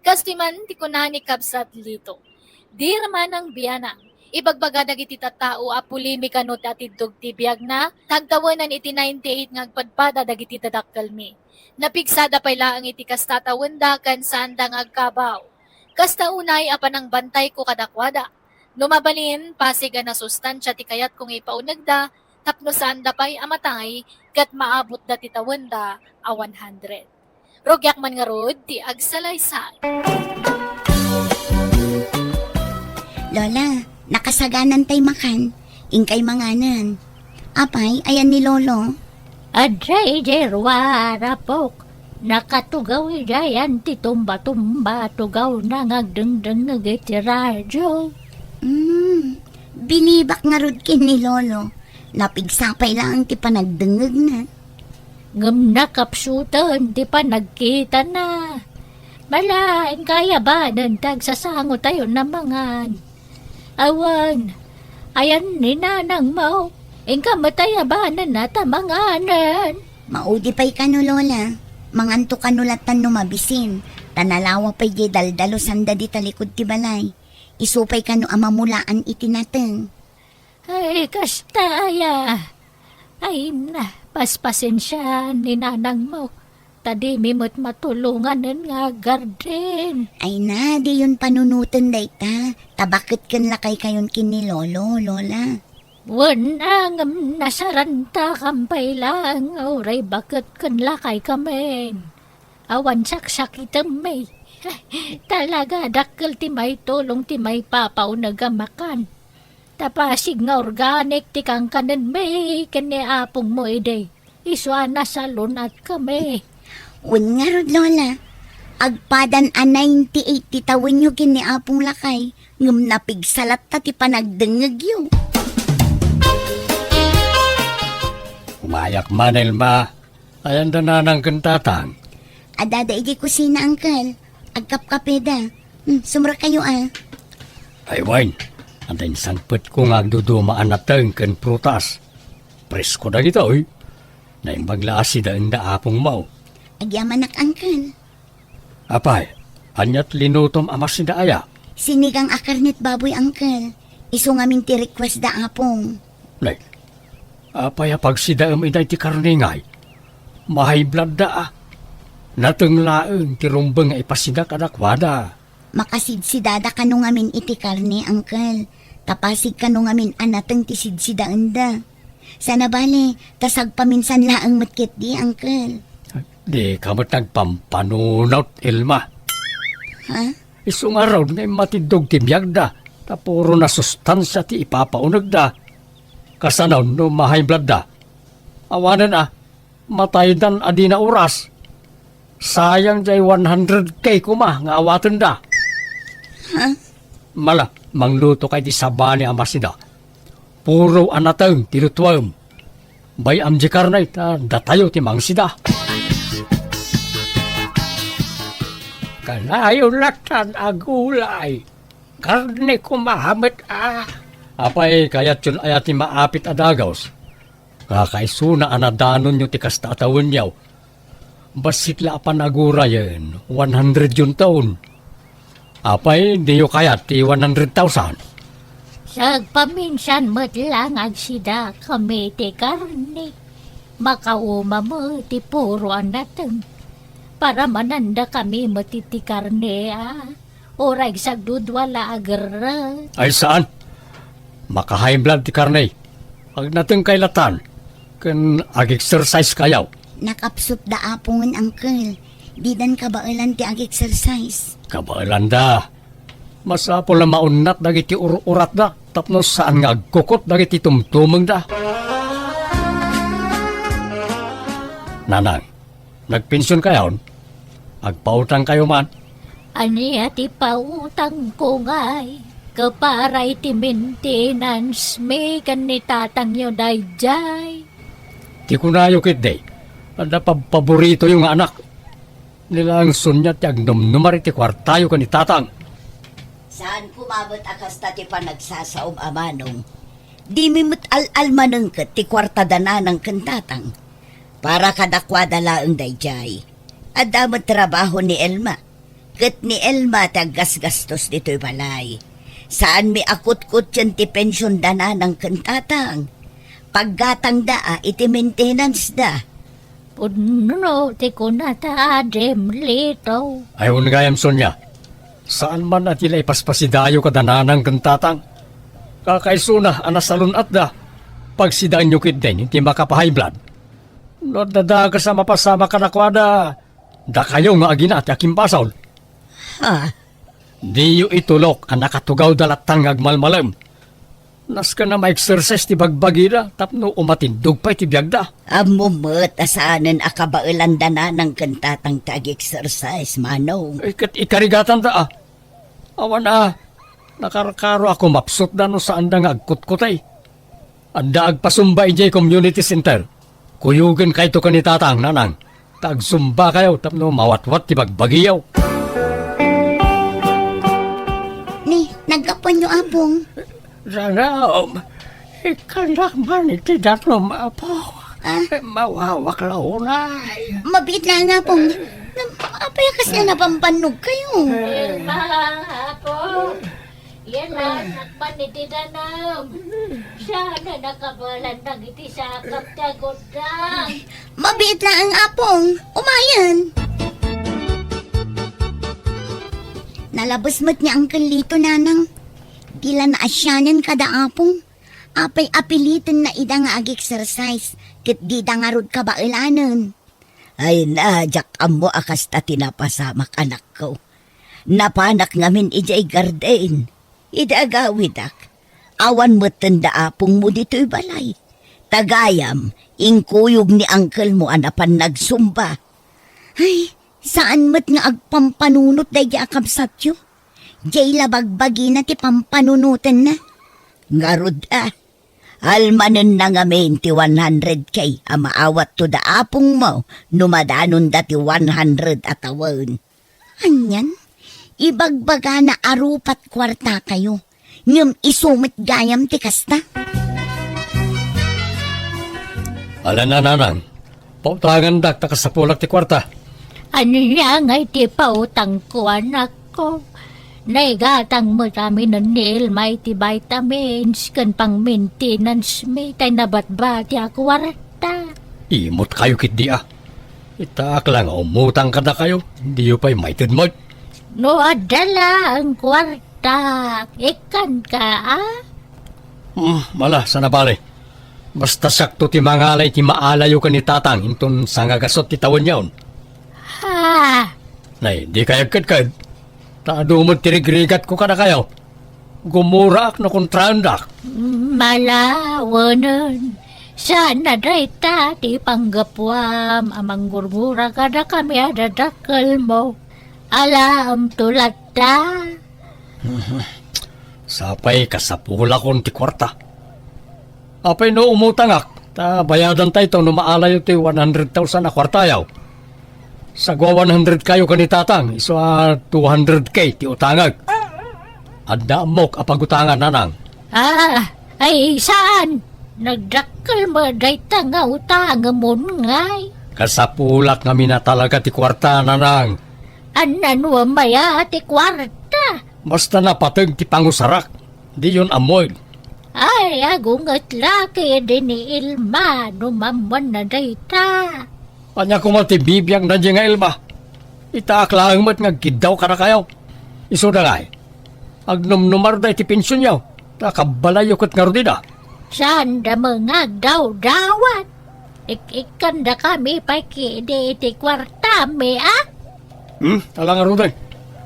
Kastoy man ti kuna ni Kabsat Lito, "Dear Manang Biana, ibagbaga dagiti tattao a polemika no ti atiddog ti biagna, tagtawenan iti ninety-eight nga agpadpada dagiti dadakkelmi. Napigsada pay laeng iti kasta tawenda ken saanda nga agkabaw. Kasta unay a panangbantayko kadakuada. No mabalin, pasig a nasustansia ti kayatko nga ipaunegda tapno saanda pay a matay ket maabutda ti tawenda a one hundred." Rugiak man ngarud ti agsalaysay. Lola, nakasaganantay makan. Inkay manganen. Apay, ayan ni Lolo? Adjay, Jerwa, rapok. Nakatugaw idiayan ti tumba-tumba, tugawna nga agdengdengngeg iti radio. Hmm, binibak ngarud ken ni Lolo. Napigsa pay laeng ti panagdengngegna. Ngem nakapsuten ti panagkitana. Mala, inkay abanen ti agsasangotayon a mangan. Awan, ayan ni nanangmo, inka met ay abanen a ta manganen. Maudi pay kano, Lola. Manganto kano latan no mabisin. Ta nalawa pay diay daldalosanda di talikod ti balay. Isu pay kano a mamulaan iti nateng. Ay, kasta aya. Ay na, paspasensiaan ni nanangmo. Ta dimi met matulonganen nga aggarden. Ay na, diyon panunoten dayta. Ta baket ken lakaykayon ken ni Lolo, Lola. Wen, ngem nasarantakan pay laeng, uray baket ken lakaykami. Awan saksakitemmi. Talaga, dakkel ti maitulong ti maipapauneg a makan. Ta pasig nga organic ti kankanenmi ken ni apongmo idi. Isu a nasalunatkami. Wen ngarud, Lola. Agpadan a ninety-eight ti tawenyo ken ni Apong Lakay, ngem napigsa latta ti panagdengngegyo. Umayak man, Elma. Ayan da nanang ken tatang? Adda da idiay kusina, Uncle. Agkapkapeda. Hmm, sumrekayo a. Ay, wen. Adda insangpetko nga agduduma a nateng ken prutas. Presko dagitoy. Naimbag la a sidaenda apongmo. Agyamanak, Uncle. Apay, aniat linutom a masida aya? Sinigang a karnet baboy, Uncle. Isu ngamin ti request da apong. Nay, apay a pagsidaem ida iti karne ngay? Mahay blood da a. Nateng laeng ti rumbeng nga ipasida kadakuada. Makasidsidada kano ngamin iti karne, Uncle. Ta pasig kano ngamin a nateng ti sidsidaenda. Sana bale, ta sagpaminsan laeng met ketdi, Uncle. Dika met nagpampanunot, Elma. Ha? Isu ngarud nga immatiddog ti biagda, ta puro nasustansia ti ipapaunegda. Kasano no ma-high blood da? Awanen a, mataydan a dina oras. Sayang jay one hundred K koma nga awatenda. Ha? Mala, manglutokay ti sabali a masida. Puro a nateng ti lutuem. Bay-am di karne ta datayo ti mangsida. Kanayon latan a gulay. Karne koma met a. Apay, kayatyon aya ti maapit a dagus? Kakaisuna a nadanonyo ti kasta a tawenyo. Bassit la a panagurayen, one hundred yon taon. Apay, diyo kayat ti one hundred thousand? Sagpaminsan met lang agsidakami ti karne. Makauma met ti puro a nateng. Paramanandakami met iti karne, a. Uray agdudua la a gerrek. Ay, saan. Maka-high blood ti karne. Agnatengkay latan, ken ag-exercise kayo. Nakapsut da, Apong, Uncle. Didan kabaelan ti ag-exercise. Kabaelan da. Masapul a maunnat dagiti ur-uratda tapno saan nga agkukot dagiti tumtumengda. Nanang, nagpension kayon? Agpautang kayo man? Ania ti pautangko ngay? Ket para iti maintenance mi ken ni tatangyo daydiay. Ti kunayo ketdi, adda pabpaboritoyo nga anak. Ni laeng Sonia ti agnomnumar iti kuartayo ken ni tatang. Saan koma met a kasta ti panagsasaom, a manong. Dimi met al-almanenket ti kuarta da nanang ken tatang. Para kadakuada laeng daydiay. Adda met trabaho ni Elma. Ket ni Elma ti aggasgastos ditoy balay. Saanmi a kutkutten ti pension da nanang ken tatang. Paggatangda a iti maintenance da. Pudno ti kunata, Adim Lito. Ay, wen gayam, Sonia. Saan man a ti la ipaspasidayo kada nanang ken tatang. Kakaisuna a nasalun-atda. Pagsidaenyo ketdin ti makapa-high blood. No adda dakes a mapasamak kadakuada, dakayo nga agina ti akimbasol. Ha? Diyo itulok a nakatugawda latta nga agmalmalem. Nasken a ma-exercise ti bagbagida tapno umatindog pay ti biagda. Ammom met a saanen a kabaelanda nanang ken tatang ti ag-exercise, manong. Eh, ket ikarigatanda, a. Awan a, nakarkaro a kumapsutda no saanda nga agkutkutay. Adda agpasumba idiay community center. Kuyogen kayto ken ni tatang, nanang. Ta agsumba kayo tapno mawatwat ti bagbagiyo. Ni, naggapuanyo, Apong? Danum, ikkandak man iti danum, Apo. Ah? Mawawak la unay. Mabiit laeng, Apong. Nam-, apay a kasla nabambannog kayo? Elma, Apo. Yan ang sakpan iti danum. Siya na nakabalan dagiti sakap ti agudang. Mabiit laeng, Apong. Umayen. Nalabes met ni Uncle Lito, nanang. Di la naasianen kada Apong. Apay a pilitenna ida nga ag-exercise, ket dida ngarud kabaelanen. Ay na, diak ammo a kasta ti napasamak, anakko. Napanak ngamin idiay garden. Idi agawidak, awan metten da apongmo ditoy balay. Ta gayam, inkuyog ni angkelmo a napan nagsumba. Ay, saan met nga agpampanunot daydi a kabsatyo? Diay la bagbagina ti pampanunotenna. Ngarud a, almanenna ngamin ti one hundred K a maawatto da apongmo no madanonda ti one hundred a tawen. Anian? Ibagbagana a rupat kuartakayo, ngem isu met gayam ti kasta? Ala, nanang, pautangandak ta kasapulak ti kuarta. Ania ngay ti pautangko, anakko? Naigatang met aminen ni Elma iti vitamins ken pang-maintenance mi tay nabatbati a kuarta. Imot kayo ketdi a. Itaak la nga umutang kadakayo, diyo pay maited met. No adda laeng kuarta, ikkanka a? Hmm, ala, saan a bale. Basta siakto ti mangala iti maalayo ken ni tatang inton sangagasut ti tawenyon. Ha? Nay, di kay agkedked. Ta adu met ti rigrigatko kadakayo. Gumuraak no kontraendak. Mala, wenen. Saan a dayta ti panggapuam a manggurgura kadakami a dadakkelmo. Alaemto latta. Sapay kasapulakon ti kuarta. Apay no umutangak, ta bayadantayto no maalayo ti one hundred thousand a kuartayo. Sagwa one hundred kayo ken ni tatang, isu a two hundred K ti utangek. Adda ammok a pagutangan, nanang. Ah, ay saan. Nagdakkel met dayta nga utangem ngay. Kasapulak nga minatalaga ti kuarta, nanang. Annanuem aya ti kuarta? Basta napateg ti pangusarak, diyon ammoen. Ay, agunget la ketdi ni Ilma no mammuanna dayta. Ania koma ti bibiag daydiay nga Ilma? Itaak laeng met nga agkiddaw kadakayo. Isuda ngay, agnumnumarda iti pensionyo, ta kabbalayyo ket ngarud ida. Saanda met nga agdawdawat. Ik-ikkandakami pay ketdi iti kuartami, a? Hmm? Ala ngaruden,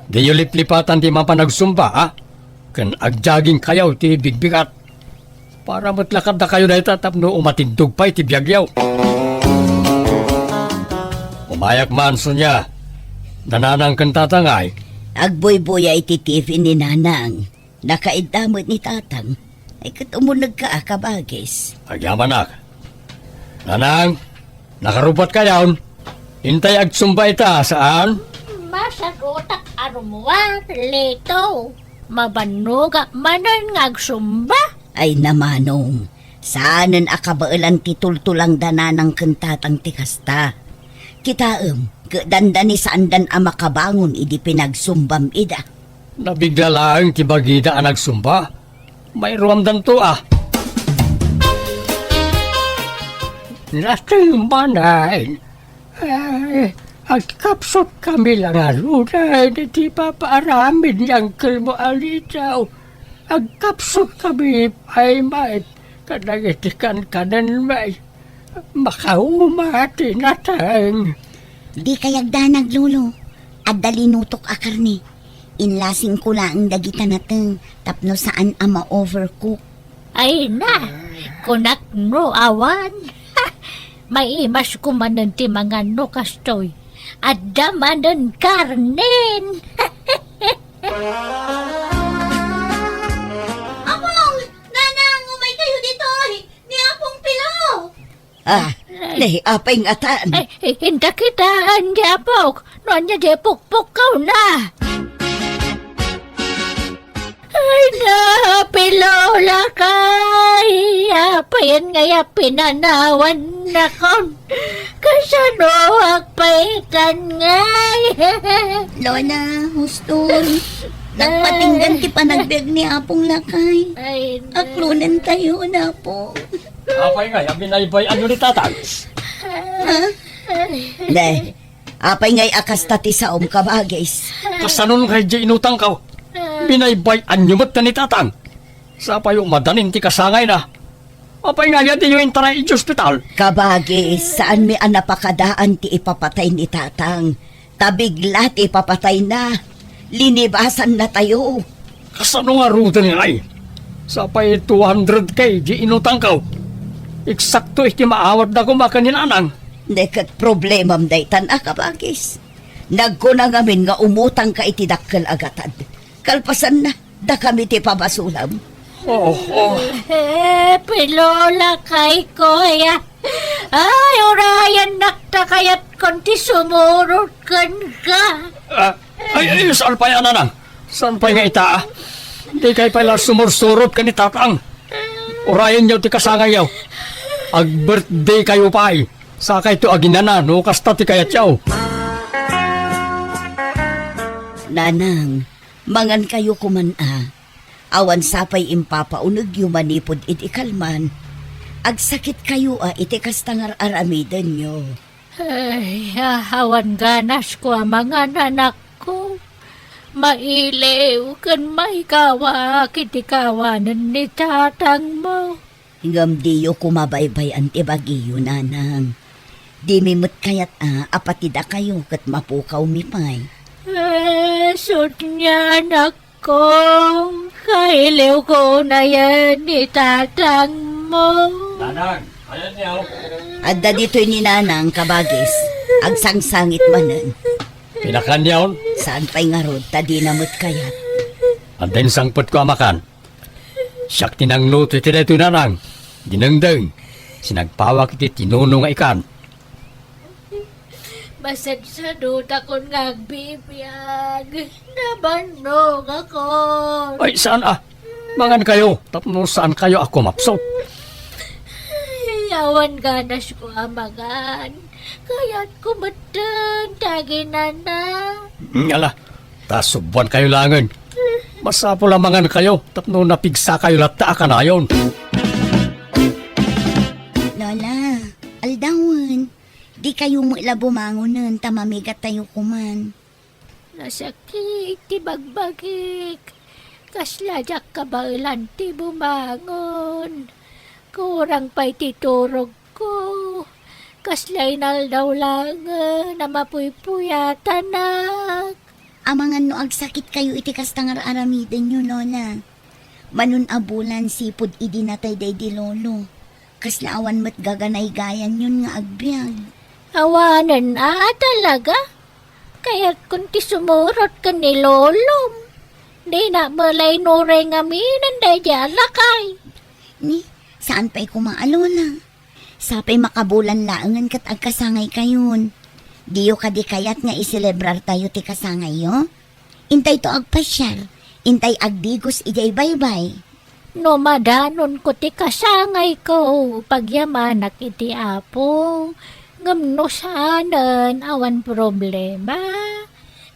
diyo liplipatan ti mapan agsumba, a? Ken agjoggingkayo iti bigbigat. Para met la kadakayo dayta tapno umatindog pay ti biagyo. Umayak man, Sonia. Nanang ken tatang ay? Agbuybuya iti T V ni Nanang. Nakaidda met ni Tatang. Ay, ket umunegka a, kabagis. Agyamanak. Nanang, nakarubbatkayon? Intay agsumba ita, saan? Masagutak a rummuar, Lito. Mabannogak manen nga agsumba. Ay, namanong, saanen a kabaelan ti tultulangda nanang ken tatang ti kasta. Kitaem, ket dandani saandan a makabangon idi pinagsumbam ida. Nabigla laeng ti bagida a nagsumba. Mairuamdanto a. Nateng manen. Ay, agkapsutkami la ngaruden iti ipapaaramid ni Angkelmo a Lito. Agkapsutkami pay met kadagiti kankanenmi. Makauma ti nateng. Dikay agdanag, Lolo. Adda linutok a karne. Inlasingko laeng dagita nateng tapno saan a ma-overcook. Ay na, kunakno awan. Maimasko manen ti mangan no kastoy. Adda manen karnen. Apong! Nanang, umaykayo ditoy! Ni Apong Pilo! Ah, ni apay ngatan? Ay, inta kitaan, di apok. No ania di pukpukkaw na. Ay, na, Pilo, lakay. Apayen ngay a pinanawannakon. Kasano agpaitan ngay? Lola, huston. Nagpatinggan ti panagbiag ni Apong lakay. Ay, na. Aklonentayo, Apo. Apay ngay a binaybay-anyo ni tatang? Ha? Ne, apay ngay a kasta ti saom, kabagis? Kasano ngay di inutangko? Binaybay-anyo met ni tatang. Sapay madanin ti kasangayna. Apay ngay a diyo intaray iti ospital? Kabagis, saanmi a napakadaan ti ipapatay ni tatang. Ta bigla ti ipapatayna. Linibasannatayo. Kasano ngaruden ngay? Sapay two hundred K di inutangko. Eksakto iti maawatda koma ken ni nanang. Ne ket problemam daytan a, kabagis. Nagkuna ngamin nga umutangka iti dakkel a gatad. Kalpasanna, dakami ti pabasulam. Oh, oh. Eh, Pilo, lakay ko, ya. Ay, urayannak ta kayatkon ti sumurot kenka. Ah, ay, ay, saan pay, nanang? Saan pay nga ita, ah? Dikay pay la sumursurot ken ni tatang. Urayenyo ti kasangayyo. Ag-birthday kayo pay. Sakayto aginana no kasta ti kayatyo. Nanang, mangankayo koman a. Awan sapay impapaunegyo manipud iti kalman. Agsakitkayo a iti kasta nga ar-aramidenyo. Ay, awan ganasko a mangan, anakko. Mailiw ken maikawak iti kawanen ni tatangmo. Ngem diyo koma baybay-an ti bagiyo, nanang. Dimi met kayat a, a pati dakayo ket mapukawmi pay. Eh, sut nga anakko, kailiwko unayen ni tatangmo. Nanang, ayan niya, oh. Adda ditoy ni nanang, kabagis. Agsangsangit manen. Pinakan niya, oh. Saan pay ngarud, ta dina met kayat. Adda insangpetko a makan. Siak ti nangluto iti daytoy, nanang. Dinengdeng, sinagpawak iti tinuno nga ikan. Masadsadutakon nga agbibiag. Nabannogakon. Ay, saan a? Mangan kayo, tapno saan kayo a kumapsut. Ay, awan ganasko a mangan. Kayatko metten ti aginana. Ala, ta subuan kayo laengen. Masapul a mangan kayo, tapno napigsa kayo latta a kanayon. Lola, aldawen. Di kayo met la bumangonen ta mamigat tayo koman. Nasakit ti bagbagik. Kasla diak kabaelan ti bumangon. Kurang pay ti turogko. Kasla inaldaw laengen a mapuypuyatanak. Amangan no agsakit kayo iti kasta nga ar-aramidenyo, Lola. Manon a bulan sipud idi natay daydi lolo. Kasla awan met gaganaygayanyon nga agbiag. Awanen a talaga? Kayatkon ti sumurot ken ni lolom. Dina met la inuray ngamin daydi a lakay. Ni, saan pay koma a lola? Sapay makabulan laengen ket agkasangay kayon. Diyo kadi kayat nga iselebrar tayo ti kasangayyo? Intayto agpasiar, intay agdigos idiay baybay. No madanonko ti kasangayko, pagyamanak iti Apo. Ngem no saanen, awan problema.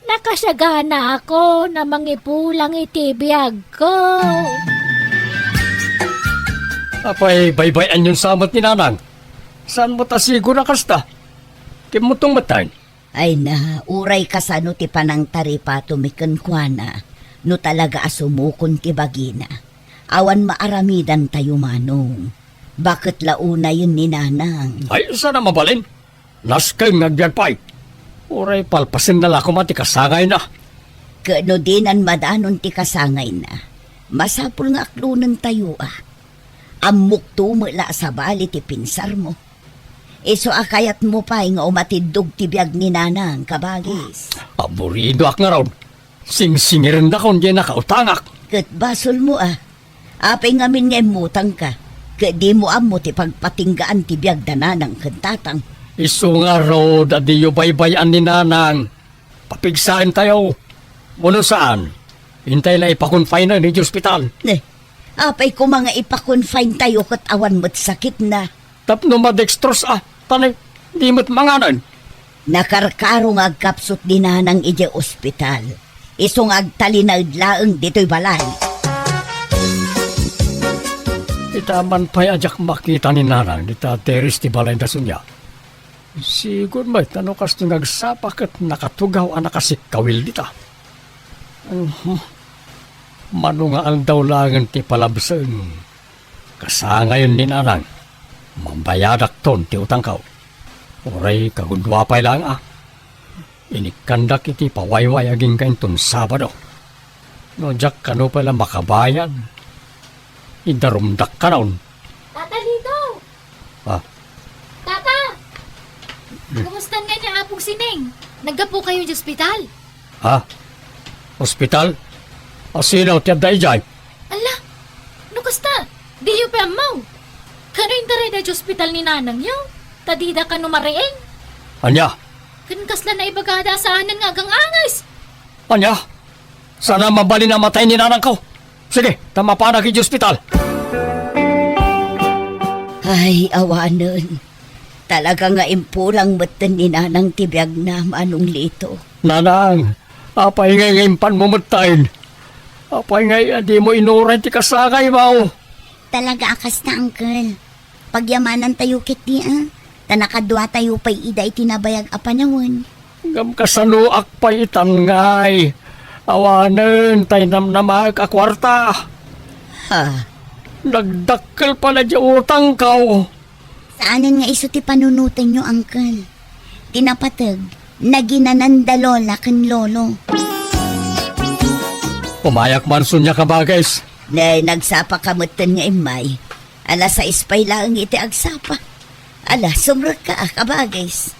Nakasaganaakon a mangipulang iti biagko. Apay, baybay-anyon sa met ni Nanang? Saan met a sigo na kasta? Kimmutong metten. Ay na, uray kasano ti panangtaripatomi kenkuana, no talaga a sumukon ti bagina. Awan maaramidantayo, Manong. Baket la unayen ni Nanang. Ay, saan a mabalin? Nasken nga agbiag pay. Uray palpasenna la koma ti kasangayna. Ket no dinan madanon ti kasangayna, masapul nga aklonentayo a. Ammokto met la a sabali ti pinsarmo. Isu a kayatmo pay nga umatiddog ti biag ni Nanang, kabagis. Aburidoak ngarud. Singsingirendakon diay nakautangak. Ket basolmo a. Apay ngamin nga immutangka, ket dimo ammo ti pagpatinggaan ti biag da Nanang ken Tatang. Isu ngarud a diyo baybay-an ni Nanang. Papigsaentayo. Wenno saan, intay la ipa-confine-en idiay ospital. Ne, apay koma nga ipa-confine-tayo ket awan met sakitna? Tapno madextrose a, ta ne, di met manganen. Nakarkaro nga agkapsut ni Nanang idiay ospital. Isu nga agtalinaed laeng ditoy balay. Ita man pay a diak makita ni Nanang dita deris ti balayda sunia. Sigud met a no kastoy nga agsapa ket nakatugaw a nakasikkawil dita. Mhm. Mano nga aldaw laengen ti palabsen. Kasangayen ni Nanang, mabayadakton ti utangko. Uray kagudua pay laeng a. Inikkandak iti pawayway agingga inton Sabado. No diak kano pay la makabayad, idarumdak kanon. Tata Lito! Ah. Tata! Hmm. Kumusta ngay ni Apong Sining? Naggapu kayo di ospital? Ha? Ospital? A, sino ti adda idiay? Ala, no kasta, diyo pay ammo. Kano intarayda di ospital ni nanangyo? Ta dida kano mariing? Ania? Ken kasla naibagada a saanen nga agang-anges. Ania? Saan a mabalin a matay ni nanangko? Sige, ta mapanak iti ospital. Ay, awanen. Talaga nga impulang metten ni Nanang ti biagna, Manong Lito. Nanang, apay ngay nga impanmo metten? Apay ngay a dimo inuray ti kasangaymo? Talaga a kasta, Uncle. Pagyamanantayo ketdi a, ta nakaduatayo pay ida iti nabayag a panawen. Ngem kasanoak pay itan ngay? Awanen tay namnamaek a kuarta. Ha? Nagdakkel pay la di utangko. Saanen nga isu ti panunotenyo, Uncle. Ti napateg, naginananda Lola ken Lolo. Umayak man sunia, kabagis. Ne, nagsapa ka metten nga immay. Alas sais pay laeng iti agsapa. Ala, sumrekka a, kabagis.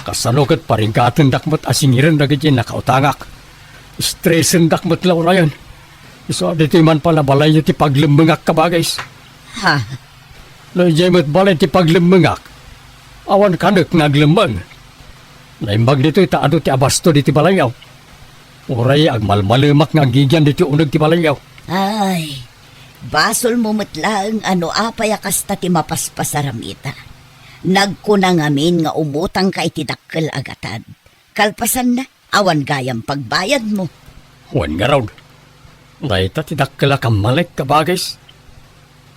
Kasano ket parigatendak met a singiren dagiti nakautangak? Estresendak met la unayen. Isu a ditoy man pay la balayyo ti paglemmengak, kabagis. Ha? No idiay met balay ti paglemmengak, awan kanek nga aglemmeng. Naimbag ditoy ta adu ti abasto diti balayyo. Uray agmalmalemak nga agigian ditoy uneg ti balayyo. Ay, basolmo met laeng a no apay a kasta ti mapaspasaram ita. Nagkuna ngamin nga umutangka iti dakkel a gatad. Kalpasanna, awan gayam pagbayadmo. Wen ngarud, dayta ti dakkel a kammalek, kabagis.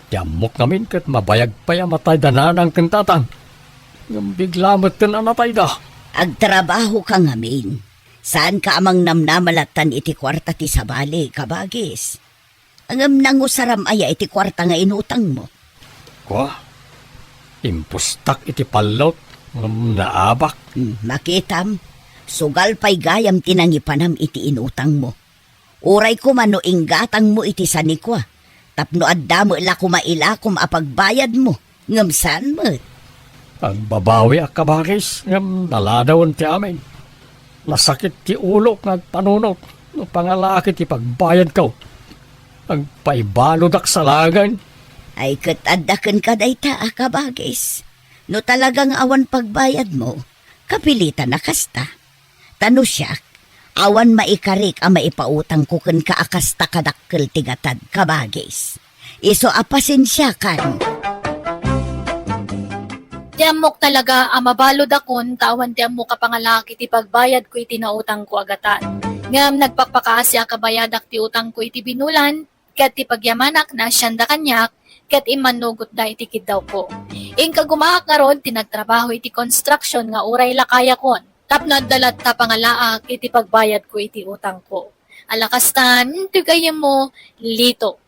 Ti ammok ngamin ket mabayag pay a matayda nanang ken tatang. Ngem bigla metten a natayda. Agtrabahoka ngamin. Saanka a mangnamnama lattan iti kuarta ti sabali, kabagis. Ngem nangusaram aya iti kuarta nga inutangmo? Kua, impustak iti pallot, ngem naabak. Hmm, makitam, sugal pay gayam ti nangipanam iti inutangmo. Uray koma no inggatangmo iti sanikua, tapno adda met la koma ilakom a pagbayadmo, ngem saan met. Agbabawiak, kabagis, ngem naladawen ti amin. Nasakit ti ulok nga agpanunot no pangalaak iti pagbayadko. Agpaibalodak salagen. Ay, ket adda kenka dayta a kabagis. No talaga nga awan pagbayadmo, kapilitan a kasta. Ta no siak, awan maikarik a maipautangko kenka a kasta kadakkel ti gatad, kabagis. Isu a pasensiakan. Ti ammok talaga a mabaludakon ta awan ti ammok a pangalaak iti pagbayadko iti nautangko a gatad. Ngem nagpakpakaasiak a bayadak ti utangko iti binulan, ket ti pagyamanak naasianda kaniak, ket immannugotda iti kiddawko. Inka gumaak ngarud ti nagtrabaho iti construction nga uray lakayakon, tapno adda latta pangalaak iti pagbayadko iti utangko. Ala kastan, ti gayyemmo, Lito.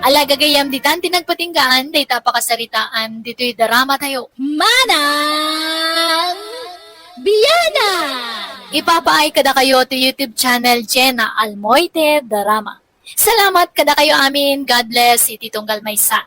Ala gagayyem, ditan ti nagpatinggaan dayta a pakasaritaan ditoy drama tayo. Manang Biyanan! Ipapaay kadakayo ti YouTube channel Jenna Almoite Drama. Salamat kadakayo amin. God bless iti tunggal maysa.